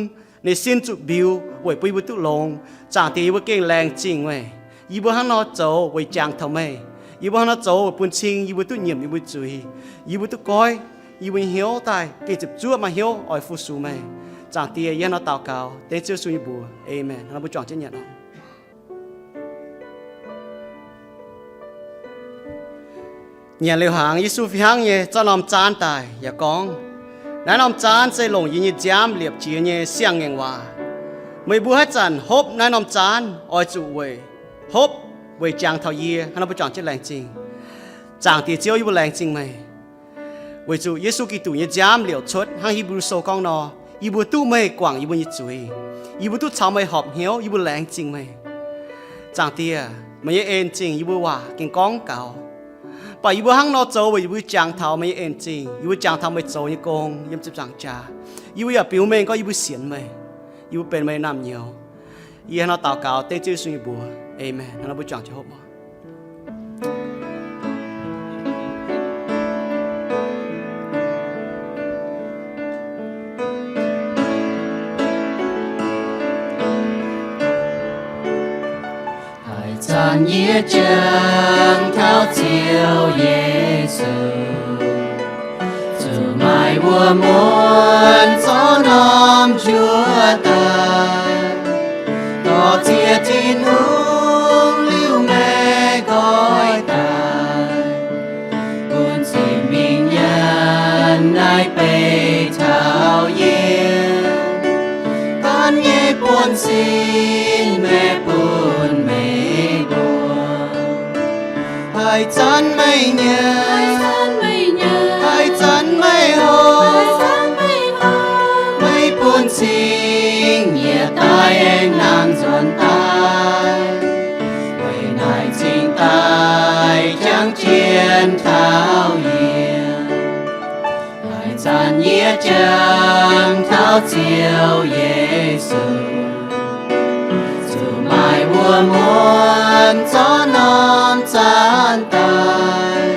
ninh sin zuqc mbiuz weic bun yie mbuo duqv longx. Zaangc Diex, yie mbuo gengh laengz zingh meih. Yie mbuo hnangv nor zoux weic jangx taux meih. Yie mbuo hnangv nor zoux weic bun cing yie mbuo duqv nyiemc yie mbuo zuiz, yie mbuo duqv goiv, yie mbuo nyei hnyouv daaih gengh ziepc zuoqv maaih hnyouv oix fu-sux meih. Zaangc Diex, yie hnangv nor daux gaux dengv Ziouv Yesu nyei mbuox, aamen. Hnangv nor mbuo juangc jienv nyanc oc. Nyanc liuz hnaangx, Yesu fih hnangv nyei zorqv norm zaanv daaih yaac gorngv, naaiv norm zaanv se longc yie nyei nziaamv liepc jiex nyei siang-ngaengc waac. Meih mbuo haaix zanc hopv naaiv norm zaanv oix zuqc weic hopv weic jangx taux yie. Hnangv naaiv mbuo juangc jienv laengz zingh. Zaangc Diex Ziouv, yie mbuo laengz zingh meih weic zuqc Yesu Giduc nyei nziaamv liouc cuotv hnangv Hipv^lu Sou gorngv nor, yie mbuo duqv meih guangc yie mbuo nyei zuiz. Yie mbuo duqv caux meih horpc hnyouv. Yie mbuo laengz zingh meih. Zaangc Diex, meih nyei en-zingh yie mbuo waac gengh gorngv gaux, mv baac yie mbuo hnangv nor zoux weic yie mbuo jangx taux meih nyei en-zingh. Yie mbuo jangx taux meih zoux nyei gong yiem ziepc nzaangc jaax. Yie mbuo yaac biux mengh gorngv yie mbuo sienx meih. Yie mbuo benx meih nyei naamh nyouz. Yie hnangv nor daux gaux dengv Ziouv Yesu nyei mbuox. Aamen. Hnangv nor mbuo juangc jienv hopv oc. Haaix zanc yie jangx taux Ziouv Yesu, zuqc maaih wuom muonz zorqv norm njuov daaih, dorh ziex Tin-Hungh liuz meih nqoi daaih, bun ziepc mingh nyanc naaiv beih taux yie, dorn nyei buonv-sin meih bun meih mbuo. Haaix zanc meih nyei, haaix zanc meih hoqc, meih bun cing yie daaih aengx nangh nzuonx daaih, weic naaic cingx daaih jangx jien taux yie. Haaix zanc yie jangx taux Ziouv Yesu, zuqc maaih wuom muonz zorqv norm zaanv daaih,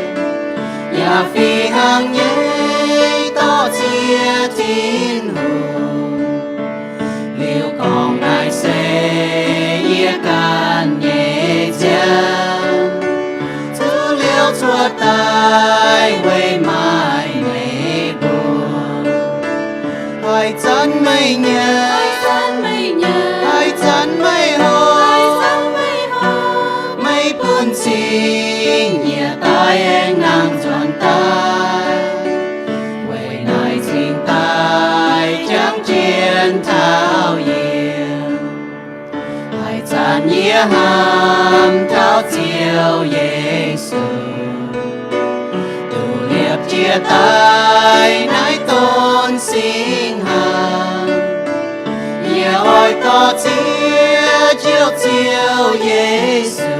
yaac fih hnangv nyei dorh ziex Tin-Hungh liuz gorngv, naaiv se yie ganh nyei nziaamv, zuqc liuz cuotv daaih weic maaih meih mbuo. Haaix zanc meih nyei, haaix zanc meih hoqc, meih bun cing yie daaih aengx nangh nzuonx daaih, weic naaic cingx daaih jangx jien taux yie. Haaix zanc yie hnamv taux Ziouv Yesu, duqv liepc jiez daaih naaiv donx singx hnaangx, yie oix dorh ziex jouv Ziouv Yesu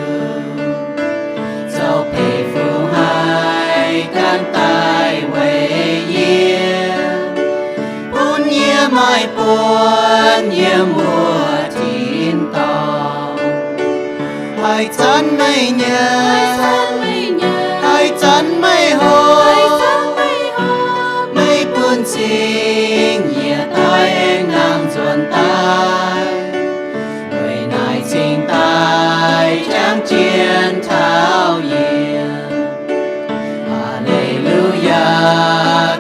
zoux beiv fungx haih gan daaih weic yie, bun yie maaih buonc yiem wuov tin-dorngh. Haaix zanc meih nyei, haaix zanc meih hoqc, meih bun cing yie daaih aengx nangh nzuonx daaih, weic naaic cingx daaih jangx jien taux yie. Haa^le^lu^yaa,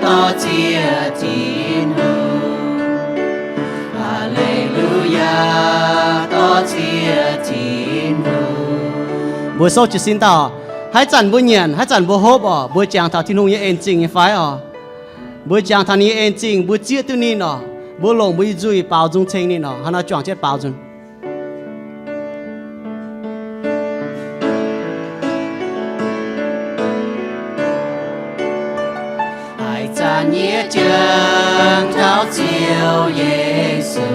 dorh ziex Tin-Hungh. Haa^le^lu^yaa, dorh ziex Tin-Hungh. Mbuo souv jiez sin dauh, haaix zanc mbuo nyanc, haaix zanc mbuo hopv oc, mbuo jangx taux Tin-Hungh nyei en-zingh nyei fai oc? Mbuo jangx taux ninh nyei en-zingh, mbuo zieqv duqv ninh oc, mbuo longc mbuo nyei nzuih baaux nzung ceng ninh oc. Hnangv nor juangc jienv baaux nzunc. Haaix zanc yie jangx taux Ziouv Yesu,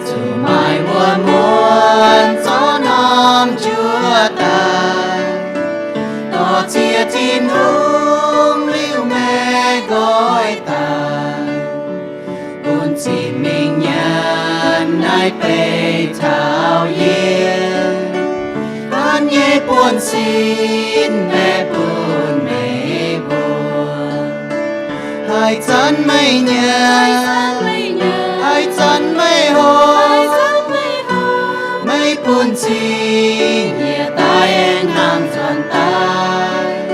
zuqc maaih wuom muonz zorqv norm njuov daaih, dorh ziex Tin-Hungh liuz meih nqoi daaih, bun ziepc mingh nyanc naaiv beih taux yie, dorn nyei buonv-sin meih bun meih mbuo. Haaix zanc meih nyanc, haaix zanc meih hoqc, meih bun cing yie daaih aengx nangh nzuonx daaih,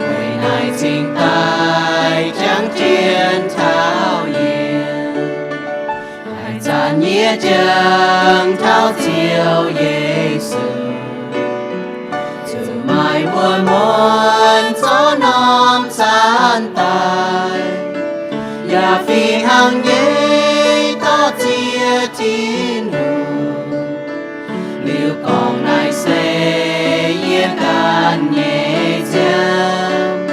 weic naaic cingx daaih jangx jien taux yie. Haaix zanc yie jangx taux Ziouv Yesu, zuqc maaih wuom muonz zorqv norm zaanv daaih, yaac fih hnangv nyei dorh ziex Tin-Hungh. Liuz gorngv, Naaiv se yie ganh nyei nziaamv,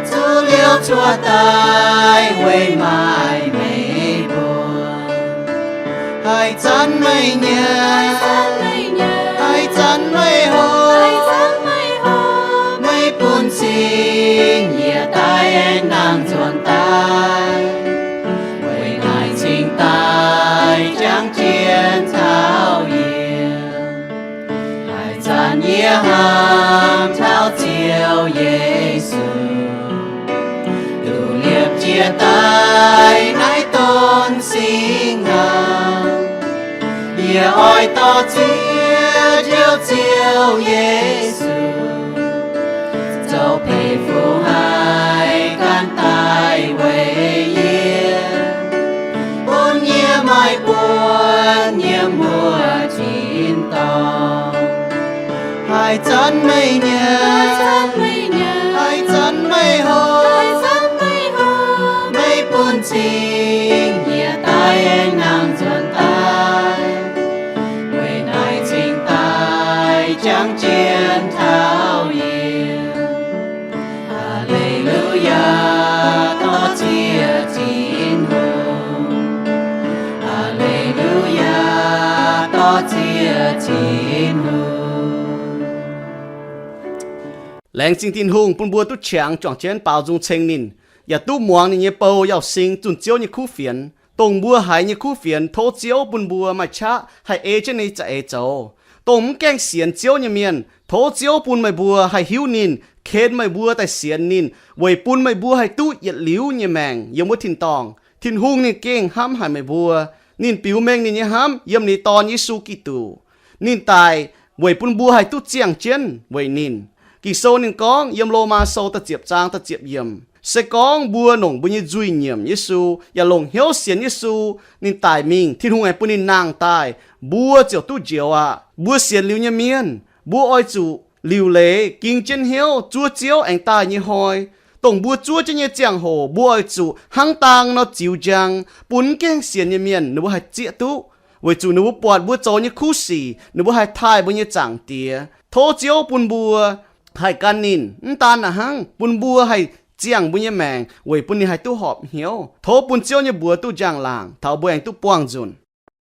zuqv liuz cuotv daaih weic maaih meih mbuo. Haih zanc meih nyei, haih zanc meih hoc, meih bun cing yie daaih aengx nangh nzuonx daaih. Weic naaiv cingx daaih jangx jienv taux yie. Haaix zanc yie hnamv taux Ziouv Yesu, duqv liepc jiez daaih naaiv donx singx hnaangx, yie oix dorh ziex jouv Ziouv Yesu zoux peix fuqv haih gan daaih weic yie, bun yie maaih buonc yiem wuov tin-dorngh. Haih zanc meih nyei, haih zanc meih hoc, meih bun cing yie daaih aengx nangh nzuonx daaih. Weic naaiv cingx daaih jangx jienv taux yie. Aa^le^lu^yaa, dorh ziex Tin-Hungh. Aa^le^lu^yaa, dorh ziex Tin-Hungh. Laengz zingh Tin-Hungh bun mbuo duqv qangx juangc jienv baaux nzung ceng ninh, yaac duqv muangx ninh nyei bou yauh sing zunh Ziouv nyei kuv fienx. Dongh mbuo haiz nyei kuv fienx, tov Ziouv bun mbuo maaih qaqv haih ei jienv ninh za'eix zoux. Dongh mv gaengh sienx Ziouv nyei mienh, tov Ziouv bun meih mbuo haih hiuv ninh, ken meih mbuo daaih sienx ninh, weic bun meih mbuo haih duqv yietc liuz nyei maengc yiem wuov tin-dorngh. Tin-Hungh ninh gengh hnamv haic meih mbuo. Ninh biux mengh ninh nyei hnamv yiem ninh nyei Dorn, Yesu Giduc. Ninh daic weic bun mbuo haih duqv ziangh jienv weic ninh. Ging-Sou ninh gorngv yiem Lomaa Sou da'ziepc zaang da'ziepc yiemc, se gorngv mbuo longc mbuo nyei nzuih nyiemc Yesu, yaac longc hnyouv sienx Yesu, ninh daic mingh, Tin-Hungh aengx bun ninh nangh daaih, mbuo ziouc duqv njoux aqv. Mbuo sienx liuz nyei mienh, mbuo oix zuqc liuc leiz, ging jienv hnyouv zuov Ziouv aengx daaih nyei hnoi. Dongh mbuo zuov jienv nyei ziangh hoc, mbuo oix zuqc hnangv dang nor ziux njang, bun mv gaengh sienx nyei mienh ninh mbuo haih zieqv duqv, weic zuqc ninh mbuo buatc mbuo zoux nyei kuv sic, ninh mbuo haih taaih mbuo nyei Zaangc Diex. Tov Ziouv bun mbuo haih gan ninh. Mv daan a'hnangv, bun mbuo haih ziangh mbuo nyei maengc weic bun ninh haih duqv horpc hnyouv. Tov bun Ziouv nyei mbuox duqv njang-laangc taux mbuo aengx duqv buangh nzunc.